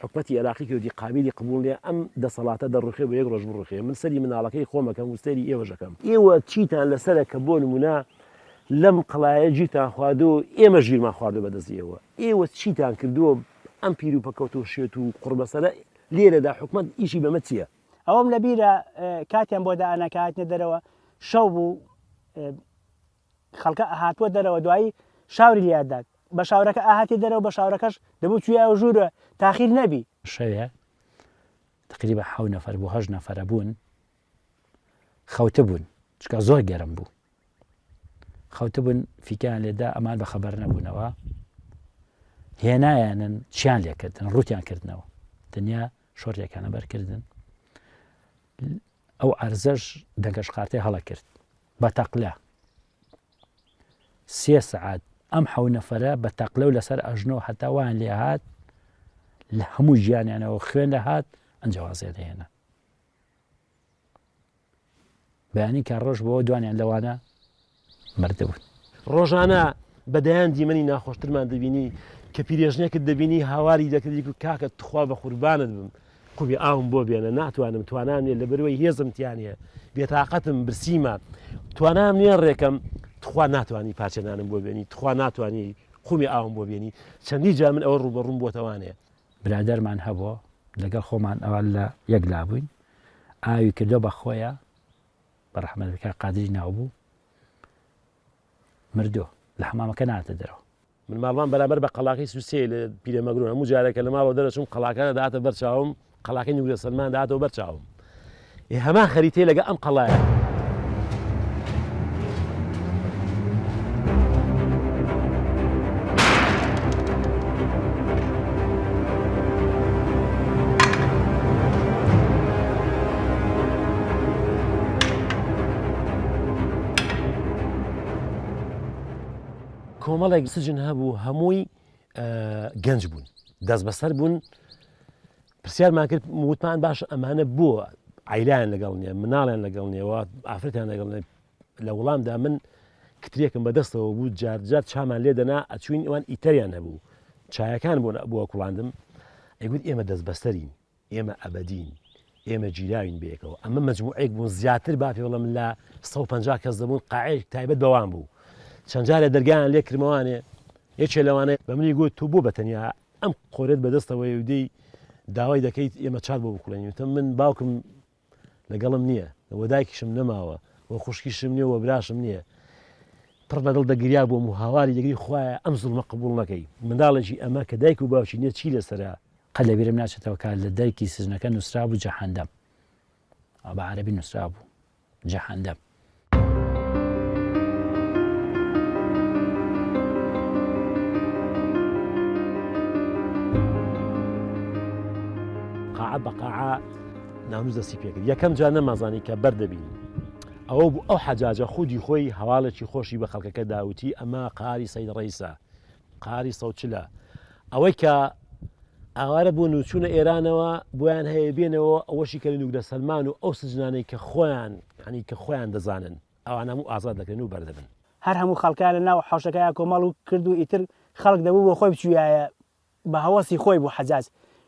حکومەتی عێراقی کردی قابیلی قبوڵ نیە ئەم دەسەڵاتە دەڕوخێ بە یەک ڕۆژ بڕوخێ من سەری مناڵەکەی خۆمەکەم و سەری ئێوەشەکەم ئێوە چیتان لەسەرە کە بۆ نمونە لەم قەڵایە گیرتان خواردو ئێمە ژیرمان خواردو بەدەست ئێوە ئێوە چیتان کردووە ئەم پیر و پەکەوت و شێت و قوڕبەسەرە لێرەدا حکومەت ئیشی بەمە چییە؟ ئەوەم لەبیرە کاتیان بۆ دائەنا کە هاتینە دەرەوە شەو بوو خەڵکە ئەهاتووە دەرەوە دوایی شاوری لێ ئەدات بە شاورەکە ئەهاتی دەرەوە بە شاورەکەش دەبوو چویایەوە ژوورە تاخیر نەبی. شەوێ تقریبا حەو نەفەر بۆ هەشت نەفەرە بوون خەوتبوون چکە زۆر گەرم بوو خەوتبوون فیکیان لێدا ئەمان بە خەبەر نەبوونەوە هێنایانن چیان لێکردن ڕوتیان کردنەوە تەنیا شۆرتێکانە بەرکردن ئەو عەرزەش دەنگەش قارتەی هەڵە کرد بە تەقلە سێ سەعات ئەم حەو نەفەرە بە تەقلە و لەسەر ئەژنۆ هەتا وایان لێ هات لە هەموو ژیانیانەوە خوێن دەهات ئەنجا وازیان دەهێنا بەیانی کە ڕۆژ بۆ دوانیان لەوانە مردبوون. ڕۆژانە بە دەیان دیمەنی ناخۆشترمان دەبینی کە پیرێژنێکت دەبینی هاواری دەکردی کو کاکە تخوا بە قوربانت بم قومی ئاوم بۆ بێنە ناتوانم توانام نیە لەبەرئەوەی هێزم تیا نیە بێتاقەتم برسیمە توانام نیە ڕێکەم تخوا ناتوانی پارچە نانم بۆ بێنی تخوا ناتوانی قومی ئاوم بۆ بێنی چەندی جار من ئەوە ڕووبەڕووم بۆتەوانێ. برادەرمان هەبوو لەگەڵ خۆمان ئەوە لە یەک لا بووین ئاوی کردو بە خۆیە بە ڕەحمەت بکە قادری ناو بوو مردووە لە حەمامەکە ناتە دەرەوە. من ماڵمان بەرامبەر بە قەڵاکەی سوسێ لە پیرەمەگرون هەموو جارێک کە لە ماڵەوە دەرەچووم قەڵاکە دەهاتە بەر چاوم قەڵاکەی نوگرە سەلمان دەهاتەوە بەر چاوم ئێ هەمان خەریتەی لەگە ئەم قەڵایە. کۆمەڵێک سجن هەبوو هەمووی گەنج بوون دەستبەسەر بوون پرسیارمان کرد وتمان باش ئەمانە بۆ عیلایان لەگەڵ نییە مناڵیان لەگەڵ نییەوە ئافرەتیان لەگەڵ نیە لە وڵامدا من کترێکم بەدەستەوە بوو جار جار چامان لێ دەنا ئەچوین ئەوان ئیتەریان هەبوو چایەکان بۆ بۆ کوڵاندم ئەیگوت ئێمە دەستبەسەرین ئێمە ئەبەدین، ئێمە گیراوین بەیەکەوە، ئەمە مەجموعەیەک بوون زیاتر با پێ بڵێم لە 150 کەس دەبوون، قاعەیەک تایبەت بەوان بوو، چەند جارێ دەرگایان لێ کردمەوانێ، یەکێ لەوانە بە منی گوت تۆ بۆ بە تەنیا ئەم قۆرێت بەدەستەوەی و دێی داوای دەکەیت ئێمە چات بۆ بکوڵێنین، وتم من باوکم لەگەڵم نییە و دایکیشم نەماوە و خوشکیشم نییە و براشم نییە. پڕ بەدڵ دەگریا بۆم و هاواری دەگری خوایە ئەم زوڵمە قبوڵ نەکەی. منداڵێکی ئەمە کە دایک و باوکی نییە چی لەسەرە؟ قەت لەبیرم ناچێتەوە کە لە دەرکی سجنەکە نووسرابوو جەحەندەم. بە عەرەبی نووسرابوو جەحەندەم. قاعە بە قاعە ناونووس دەستی پێکرد یەکەم جار نەمازانی کە بەر دەبین ئەوە بوو ئەو حەجاجە خودی خۆی هەواڵێکی خۆشی بە خەڵکەکە داوتی ئەمە قاری سید ڕیسە قاری سەوچلە ئەوەی کە ئاوارە بوون و چوونە ئێرانەوە بۆیان هەیە بێنەوە ئەوەشی کە لە نوگرە سەلمان و ئەو سجنانەی کە خۆیان ینی کە خۆیان دەزانن ئەوان هەموو ئازاد دەکرێن و بەردەبن. هەر هەموو خەڵکە لە ناو حەوشەکەیا کۆمەڵ و کرد و ئیتر خەڵک دەبوو بۆ خۆی بچوویایە بە هەوەسی خۆی بوو حەجاج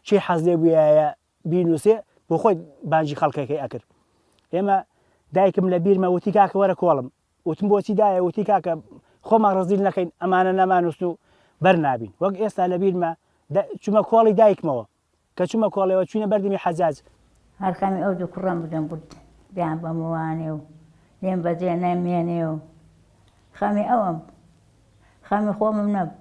کێی حەز لێ بوویایە بینووسێ بۆ خۆی بانگی خەڵکەکەی ئەکرد ئێمە. دایکم لە بیرمە وتی کاکە وەرە کۆڵم. وتم بۆچی دایە؟ وتی کاکە خۆمان ڕەزیل نەکەین ئەمانە نەمانووسن و بەر نابین. وەک ئێستا لە بیرمە چوومە کۆڵی دایکمەوە. کە چوومە کۆڵیەوە چووینە بەردەمی حەجاج. هەر خەمی ئەو دوو کوڕەم بوو دەمگوت بیانبەمە وانێ و لێم بەجێ نەمێنێ و خەمی ئەوەم بوو. خەمی خۆمم نەبوو.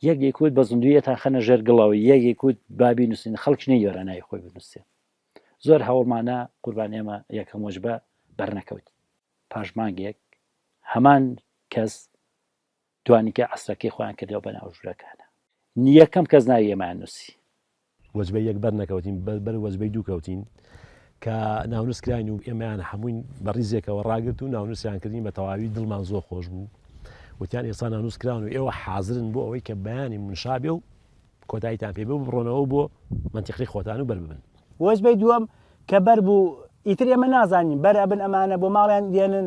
یەک دەیکوت بە زیندوویی ئەتانخەنە ژێر گڵەوە، یەک دەیکوت با بینووسین، خەڵکیش نەیوێرا ناوی خۆی بنووسێ. زۆر هەوڵمانا قوربان ئێمە یەکەم وەجبە بەرنەکەوتین. پاش مانگێک هەمان کەس دوانیکە عەسرەکەی خۆیان کردەوە بە ناو ژوورەکانا. یەکەم کەس ناوی ئێمەیان نووسی. وەجبەی یەک بەر نەکەوتین بەر وەجبەی دوو کەوتین کە ناونووس کراین و ئێمەیان هەمووین بە ڕیزێکەوە ڕاگرت و ناونووسیان کردین بە تەواوی دڵمان زۆر خۆش بوو وتیان ئێستا ناونووس کراون و ئێوە حازرن بۆ ئەوەی کە بەیانی منشا بێ و کۆتاییتان پێ بێ و بڕۆنەوە بۆ مەنتیقەی خۆتان و بەر ببن. وەجبەی دووەم کە بەر بوو ئیتر ئێمە نازانین بەر ئەبن ئەمانە بۆ ماڵیان دێنن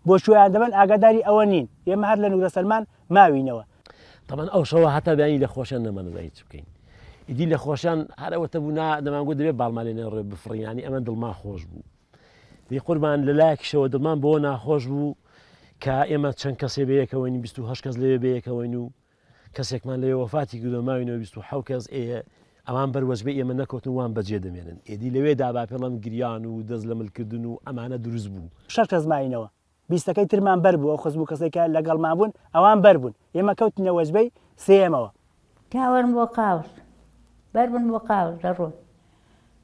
بۆ کوێیان دەبەن ئاگاداری ئەوە نین ئێمە هەر لە نورە سەلمان ماوینەوە. تەبعەن ئەو شەوە هەتا بەیانی لە خۆشیان نەمانەزانی چ بکەین ئیدی لە خۆشیان هەر ئەوەتە بوو نا دەمانگوت دەبێ باڵمان لێ نەڕێ بفڕین یانی ئەمە دڵمان خۆش بوو دی قوربان لە لایەکیشەوە دڵمان بۆ ناخۆش بوو کە ئێمە چەند کەسێ بەیەکەوەین 28 کەس لەوێ بەیەکەوەین و کەسێکمان لەوێ وەفاتی کردووە ماوینەوە 27 کەس ئێ ئەوان بەر وەجبەی ئێمە نەکەوتن وان بەجێ دەمێنن ئێدی لەوێدا با پێڵم گریان و دەست لە ملکردن و ئەمانە دروست بوو. شەش کەس ماینەوە بیستەکەی ترمان بەر بوو ئەو خزم و کەسەی کە لەگەڵمان بوون ئەوان بەر بوون ئێمە کەوتینە وەجبەی سێیەمەوە. تا وەرن بۆ قاوش بەر بن بۆ قاوش دەڕۆن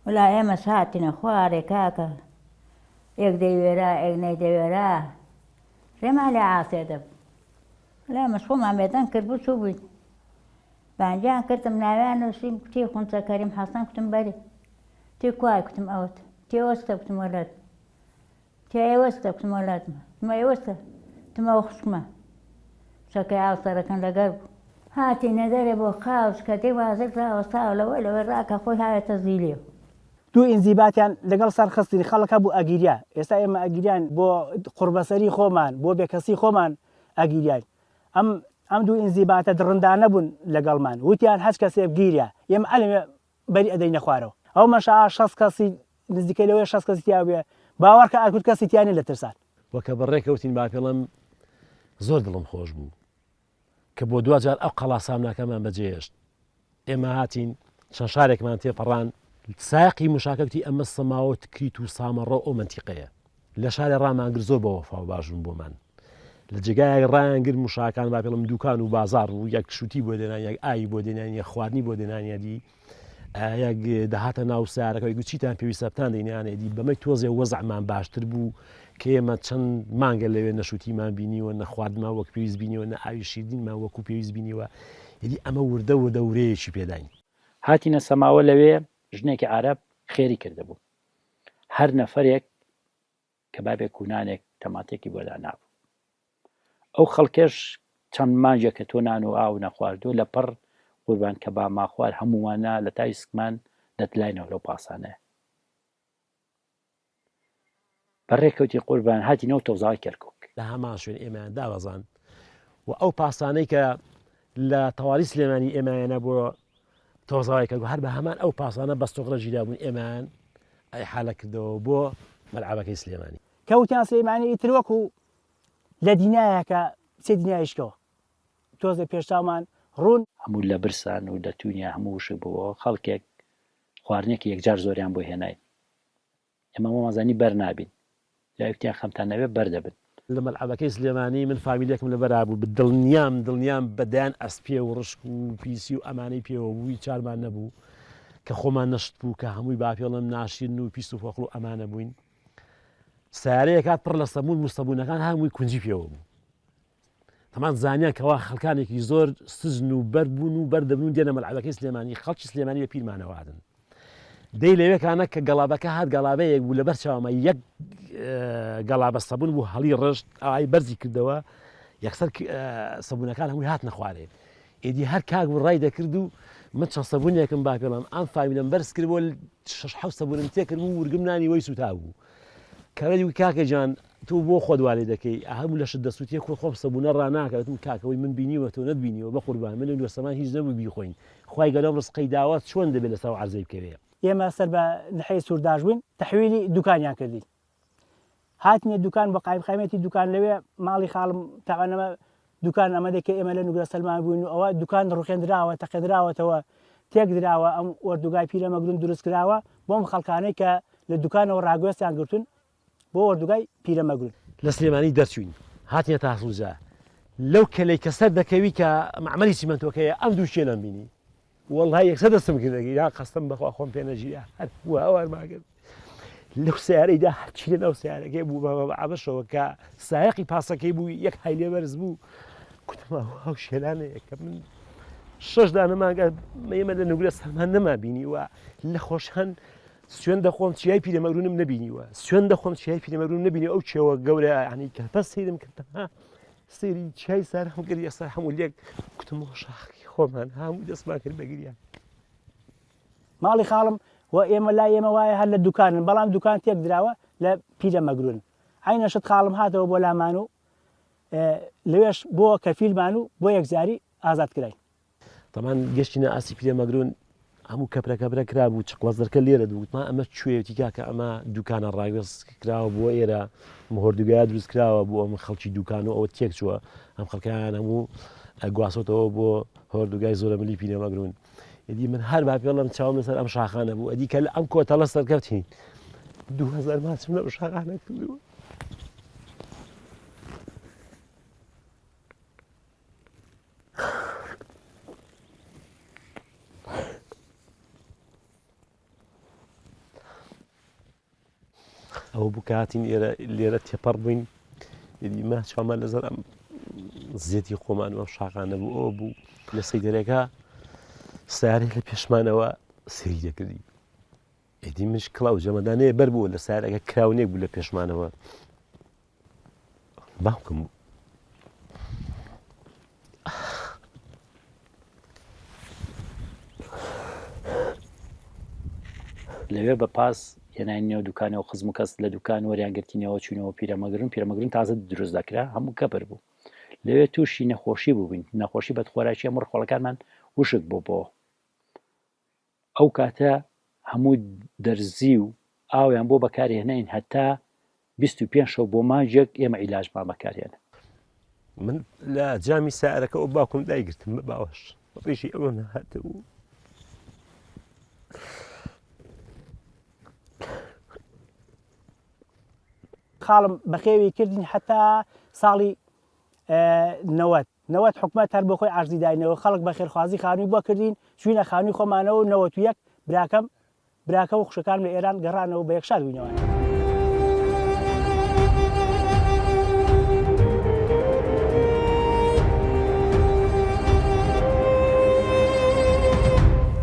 وەلا ئێمەش هاتینە خوارێ کاکە ئێک دەیوێرا ئێک نەیدەوێرا ڕێمان لێ عاسێ دەبوو وەلا ئێمەش خۆمان بێدەنگ کردبوو چووبووین بانگیان کردم ناویان نووسیم کوتی خونچە کەریم حەسەن کوتم بەری تی کوای کوتم ئەوت تی ئەوەستە کوتم وەلەت تی ئەوەستە کوتم وەلاتمە کوتم ئەوەستە کوتم ئەوە خوشکمە قسەکەی هاوسەرەکەم لەگەر بوو هاتینە دەرێ بۆ قاوش کە دێ وازک ڕاوەستاوە لەوەی لەوەی ڕاکە خۆی هاوێتە زیلێو. دوو ئینزیباتیان لەگەڵ سەر خستین خەڵک هەبوو ئەگیریا ئێستا ئێمە ئەگیریاین بۆ قوڕبەسەری خۆمان بۆ بێکەسی خۆمان ئەگیریاین ئەم ئەم دوو ئینزیباتە دڕندانە بوون لەگەڵمان وتیان هەچ کەسێ بگیریا ئێمە ئەلەوێ بەری ئەدەینە خوارەوە ئەو مەشا 60 کەسی نزیکەی لەوەیە 60 کەسی تیا بێ باوەڕکە ئەکوت کەسی تیا نیە لە ترسان. وە کە بەڕێ کەوتین با پێڵم زۆر دڵم خۆش بوو کە بۆ دوا جار ئەو قەڵا سامناکەمان بەجێهێشت ئێمە هاتین چەند شارێکمان تێپەڕان سایەقی موشاکە گوتی ئەمە سەماوە تکریت و سامەڕە و ئەو مەنتیقەیە لە شارێ ڕامان گرت زۆر بە وەفا و باش بوون بۆمان لە جێگایەک ڕایان گرت موشاکان با پێڵم دوکان و بازاڕ و یەک شوتی بۆ دێنان یەک ئاوی بۆ دێنان یەک خواردنی بۆ دێنان یادی یەک دەهاتە ناو سیارەکەی گوت چیتان پێویستە بتان دەینیان ئێدی بەمەی تۆزێ وەزعمان باشتر بوو کە ئێمە چەند مانگە لەوێ نەشوتیمان بینیوە نە خواردمان وەک پێویست بینیوە نە ئاوی شیردینمان وەکو پێویست بینیوە ئیدی ئەمە وردە وردە ورەیەکی پێداین. هاتینە سەماوە لەوێ ژنێکی عارەب خێری کردبوو هەر نەفەرێک کەبابێک و نانێک تەماتێکی بۆ دانابوو. ئەو خەڵکەش چەند مانگێکە تۆ نان و ئاو نەخواردووە لە پڕ قوربان کەبابمان خوارد هەموومان نا لە تای سکمان دەتلاینەوە لەو پاسانەیە. بەڕێ کەوتی قوربان هاتینەوە تۆزاوی کەرکوک. لە هەمان شوێن ئێمەیان دابەزاند و ئەو پاسانەی کە لە تەواری سلێمانی ئێمەیانە بۆ تۆزاوی کەرکوک هەر بە هەمان ئەو پاسانە بەستۆقرە گیرابوون ئێمەیان ئیحالە کردەوە بۆ مەلعەبەکەی سلێمانی. کەوتیان سلێمانی ئیتر وەکو لە دینایەکە چێ دینایشکەوە تۆزێ پێشچاومان ڕوون. هەموو لە برسان و لە تونیا هەموو وشک ببۆوە خەڵکێک خواردنێکی یەکجار زۆریان بۆ هێناین ئێمە وەمان زانی بەر نابین جا وتیان خەمتان نەبێ بەر دەبن. لە مەلعەبەکەی سلێمانی من فامیلێکم لەبەرا بوو دڵنیام دڵنیام بە دەیان ئەسپێ و ڕشک و پیسی و ئەمانەی پێوە بوو هیچ چارمان نەبوو کە خۆمان نەشت بوو کە هەمووی باپێڵم ناشیرن و پیس و پۆخڵ و ئەمانە بووین سیارەیەک هات پڕ لە سەمون بوو سەبوونەکان هەمووی کونجی پێوە بوو تەمان زانیان کەوا خەڵکانێکی زۆر سجن و بەر بوون و بەر دەبن و دێنە مەلعەبەکەی سلێمانی خەڵکی سلێمانی بە پیرمانەوە هاتن دەی لەوێکانە کە گەڵابەکە هات گەڵابەیەک بوو لەبەر چاومە یەک گەڵابە سەبوون بوو هەڵی ڕشت ئای بەرزی کردەوە یەکسەر سەبوونەکان هەمووی هاتنە خوارێ ئیدی هەر کاک بوو ڕای دەکرد و من چەند سەبوونێکم با پێڵم ئەم فامیلم بەرز کرد بۆ شەش حەوت سەبوونم تێکرد بوو ورگم نانی وەی سووتا بوو کابرای وتی کاکە جان تۆ بۆ خۆت وا لێ دەکەی هەموو لەشت دەسوتێ کورە خۆم سەبونە ڕاناکەم وتم کاکە وەی من بینیومە تۆ نەتبینیوە بەقوربان من لەو سەمان هیچ نەبوو بیخۆین خوای گەورە ئەم ڕزقەی داوە چۆن دەبێ لەسەر ئەو عەرزەی بکەوێ. ئێمە سەر بە نەحیەی سورداش بووین تەحویلی دوکانیان کردین. هاتینە دوکان بۆ قایمقامیەتی دوکان لەوێ ماڵی خاڵم تاوان ئەمە دوکان ئەمە دێ کە ئێمە لە نوگرە سەلمان بووین و ئەوە دوکان ڕوخێندراوە تەقێندراوەتەوە تێک دراوە ئەم ئۆردوگای پیرەمەگرون دروست کراوە بۆ ئەم خەڵکانەی کە لە دوکانەوە ڕاگوێستیان گرتوون بۆ ئۆردوگای پیرەمەگرون. لە سلێمانی دەرچووین هاتینە تاسڵوجە لەو کەلەی کە سەر دەکەوی کە مەعمەلی چیمەنتۆکەیە ئەم دوو شێلەم بینی وەڵای یەکسەر دەستم کردە گیرا قەستم بەخوا خۆم پێ نەگیرا هەر بوو هاوارمان کرد لەو سیارەیدا هەرچی لە ناو سیارەکەی بوو بە عەبەشەوە کە سایەقی پاسەکەی بوو یەک های لێ بەرز بوو کوتم ئەو شێلانەیە کە من شەش دانە مانگە ئێمە لە نوگرە سەرمان نەما بینیوە لە خۆشان سوێن دەخۆم چیای پیرەمەگرونم نەبینیوە سوێن دەخۆم چیای پیرەمەگرون نەبینی ئەو چێوە گەورە ینی کە پەس سەیرم کرد تەنها سەیری چیای سارام کرد یەکسەر هەموو لێک کوتم بۆ شاخی خۆمان هەموو دەستمان کرد بە گریان. ماڵی خاڵم و ئێمە لای ئێمە وایە هەر لە دوکانن بەڵام دوکان تێک دراوە لە پیرە مەگرون عەینە شت خاڵم هاتەوە بۆ لامان و لەوێش بۆ کەفیلمان و بۆ یەکجاری ئازاد کراین. تەمان گەشتینە ئاستی پیرەمەگرون هەموو کەپرە کەپرە کرابوو چقڵە زەرکە لێرە دوو وتمان ئەمە کوێیەتی کاکە ئەمە دوکانە ڕاوێز کراوە بۆ ئێرە مهۆردوگای دروست کراوە بۆ ئەم خەڵکی دوکان و ئەوە تێک چووە ئەم خەڵکیان هەموو گواستۆتەوە بۆ هۆردوگای زۆرە ملی پیرەمەگرون ئیدی من هەر با پێڵم چاوم لەسەر ئەم شاخانە بوو ئەدی کە لە ئەم کۆتەڵە سەرکەوتین 2000 ماچم لەم شاخانە کردووە ئەوە بوو کە هاتین ئێرە لێرە تێپەڕ بووین ئیدی ما چاومان لەسەر ئەم زیەتی خۆمان و ئەم شاخانە بوو ئەوە بوو لە سەیدەرەکە سیارەی لە پێشمانەوە سەیری دەکردی ئیدی منش کڵاو جەمەدانەیە بەر بوو لە سیارەکە کراونێک بوو لە پێشمانەوە باوکم بوو لەوێ بە پاس هێناین نێو دوکانەوە خزم و کەس لە دوکان وەریان گرتینەوە چوینەوە پیرەمەگرون پیرەمەگرون تازە دروست دەکرا هەموو کەپر بوو لەوێ تووشی نەخۆشی بووین نەخۆشی بەدخۆراکی هەموو ڕخۆڵەکانمان وشک بۆ بۆ ئەو کاتە هەموو دەرزی و ئاویان بۆ بەکارهێناین هەتا 25 شەو بۆ مانگێک ئێمە عیلاجمان بەکارهێنا. من لە جامی سارەکە و باوکم دایگرتم بە باوەش ڕیشی ئەوە نەهاتبوو. خاڵم بەخێوی کردین هەتا ساڵی 90 90 حکومەت هەر بۆ خۆی عەرزی داینەوە خەڵک بە خێرخوازی خانووی بۆ کردین چوینە خانووی خۆمانەوە و 91 براکەم براکەم و خوشکەکانم لە ئێران گەڕانەوە بە یەک شاد بووینەوە.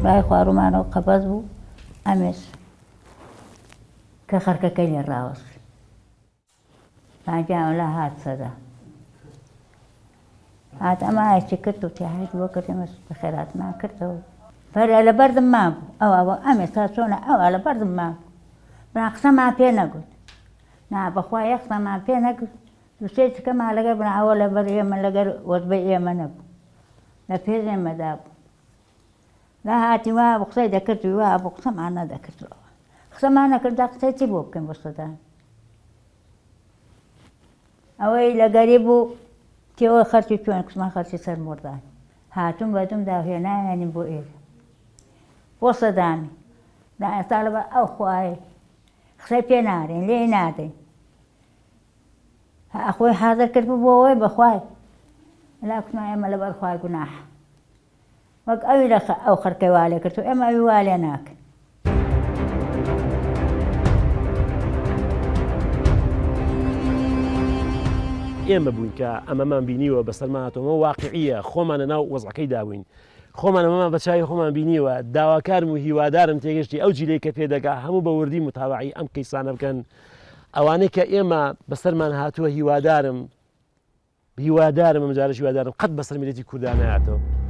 بای خوارومانەوە قەبەز بوو ئەمێش کە خەرکەکەی لێ ڕاوەست. پاگیان لە هات سەدا هات ئەمە ئایچی کرد و تیاهیت بۆ کرد ئێمە بەخێراتمان کردەوە فەرە لە بەردم مابوو ئەوە بۆ ئەم ئێستا چۆنە ئەوە لە بەردم مابوو برا قسەمان پێ نەگوت نا بەخوا یەک قسەمان پێ نەگوت دوو سێ چکەمان لەگەر برا ئەوە لەبەر ئێمە لەگەر وەجبەی ئێمە نەبوو لە پێش ئێمەدا بوو لا هاتی وا بوو قسەی دەکرد و وا بوو قسەمان نەدەکردەوە قسەمان نەکرد دا قسەی چی بۆ بکەین بۆ سەدان ئەوەی لە گەری بوو تێوە خەرچی چۆن کوتمان خەرچی سەر مردان هاتوون بە دومدا و هێنایانیم بۆ ئێرە بۆ سەدامی دا ئێستا لەبەر ئەو خوای قسەی پێ نارێن لێی نادەین ئەخۆی حاضر کرد بوو بۆ ئەوەی بەخوای لا کوتمان ئێمە لەبەر خوای گوناح وەک ئەوی لە ئەو خەرکەی وا لێ کرد و ئێمە ئەوی وا لێ ناکەین. ئێمە بووین کە ئەمەمان بینیوە بەسەرمان هاتووە ئەمە واقعیە خۆمان لە ناو وەزعەکەی دابووین خۆمان ئەمەمان بە چاوی خۆمان بینیوە داواکارم و هیوادارم تێگەشتی ئەو جیلەی کە پێدەگا هەموو بە وردی متابعی ئەم کەیسانە بکەن ئەوانەی کە ئێمە بەسەرمان هاتووە هیوادارم هیوادارم ئەمجارەش هیوادارم قەت بەسەر میللەتی کوردا نایاتەوە.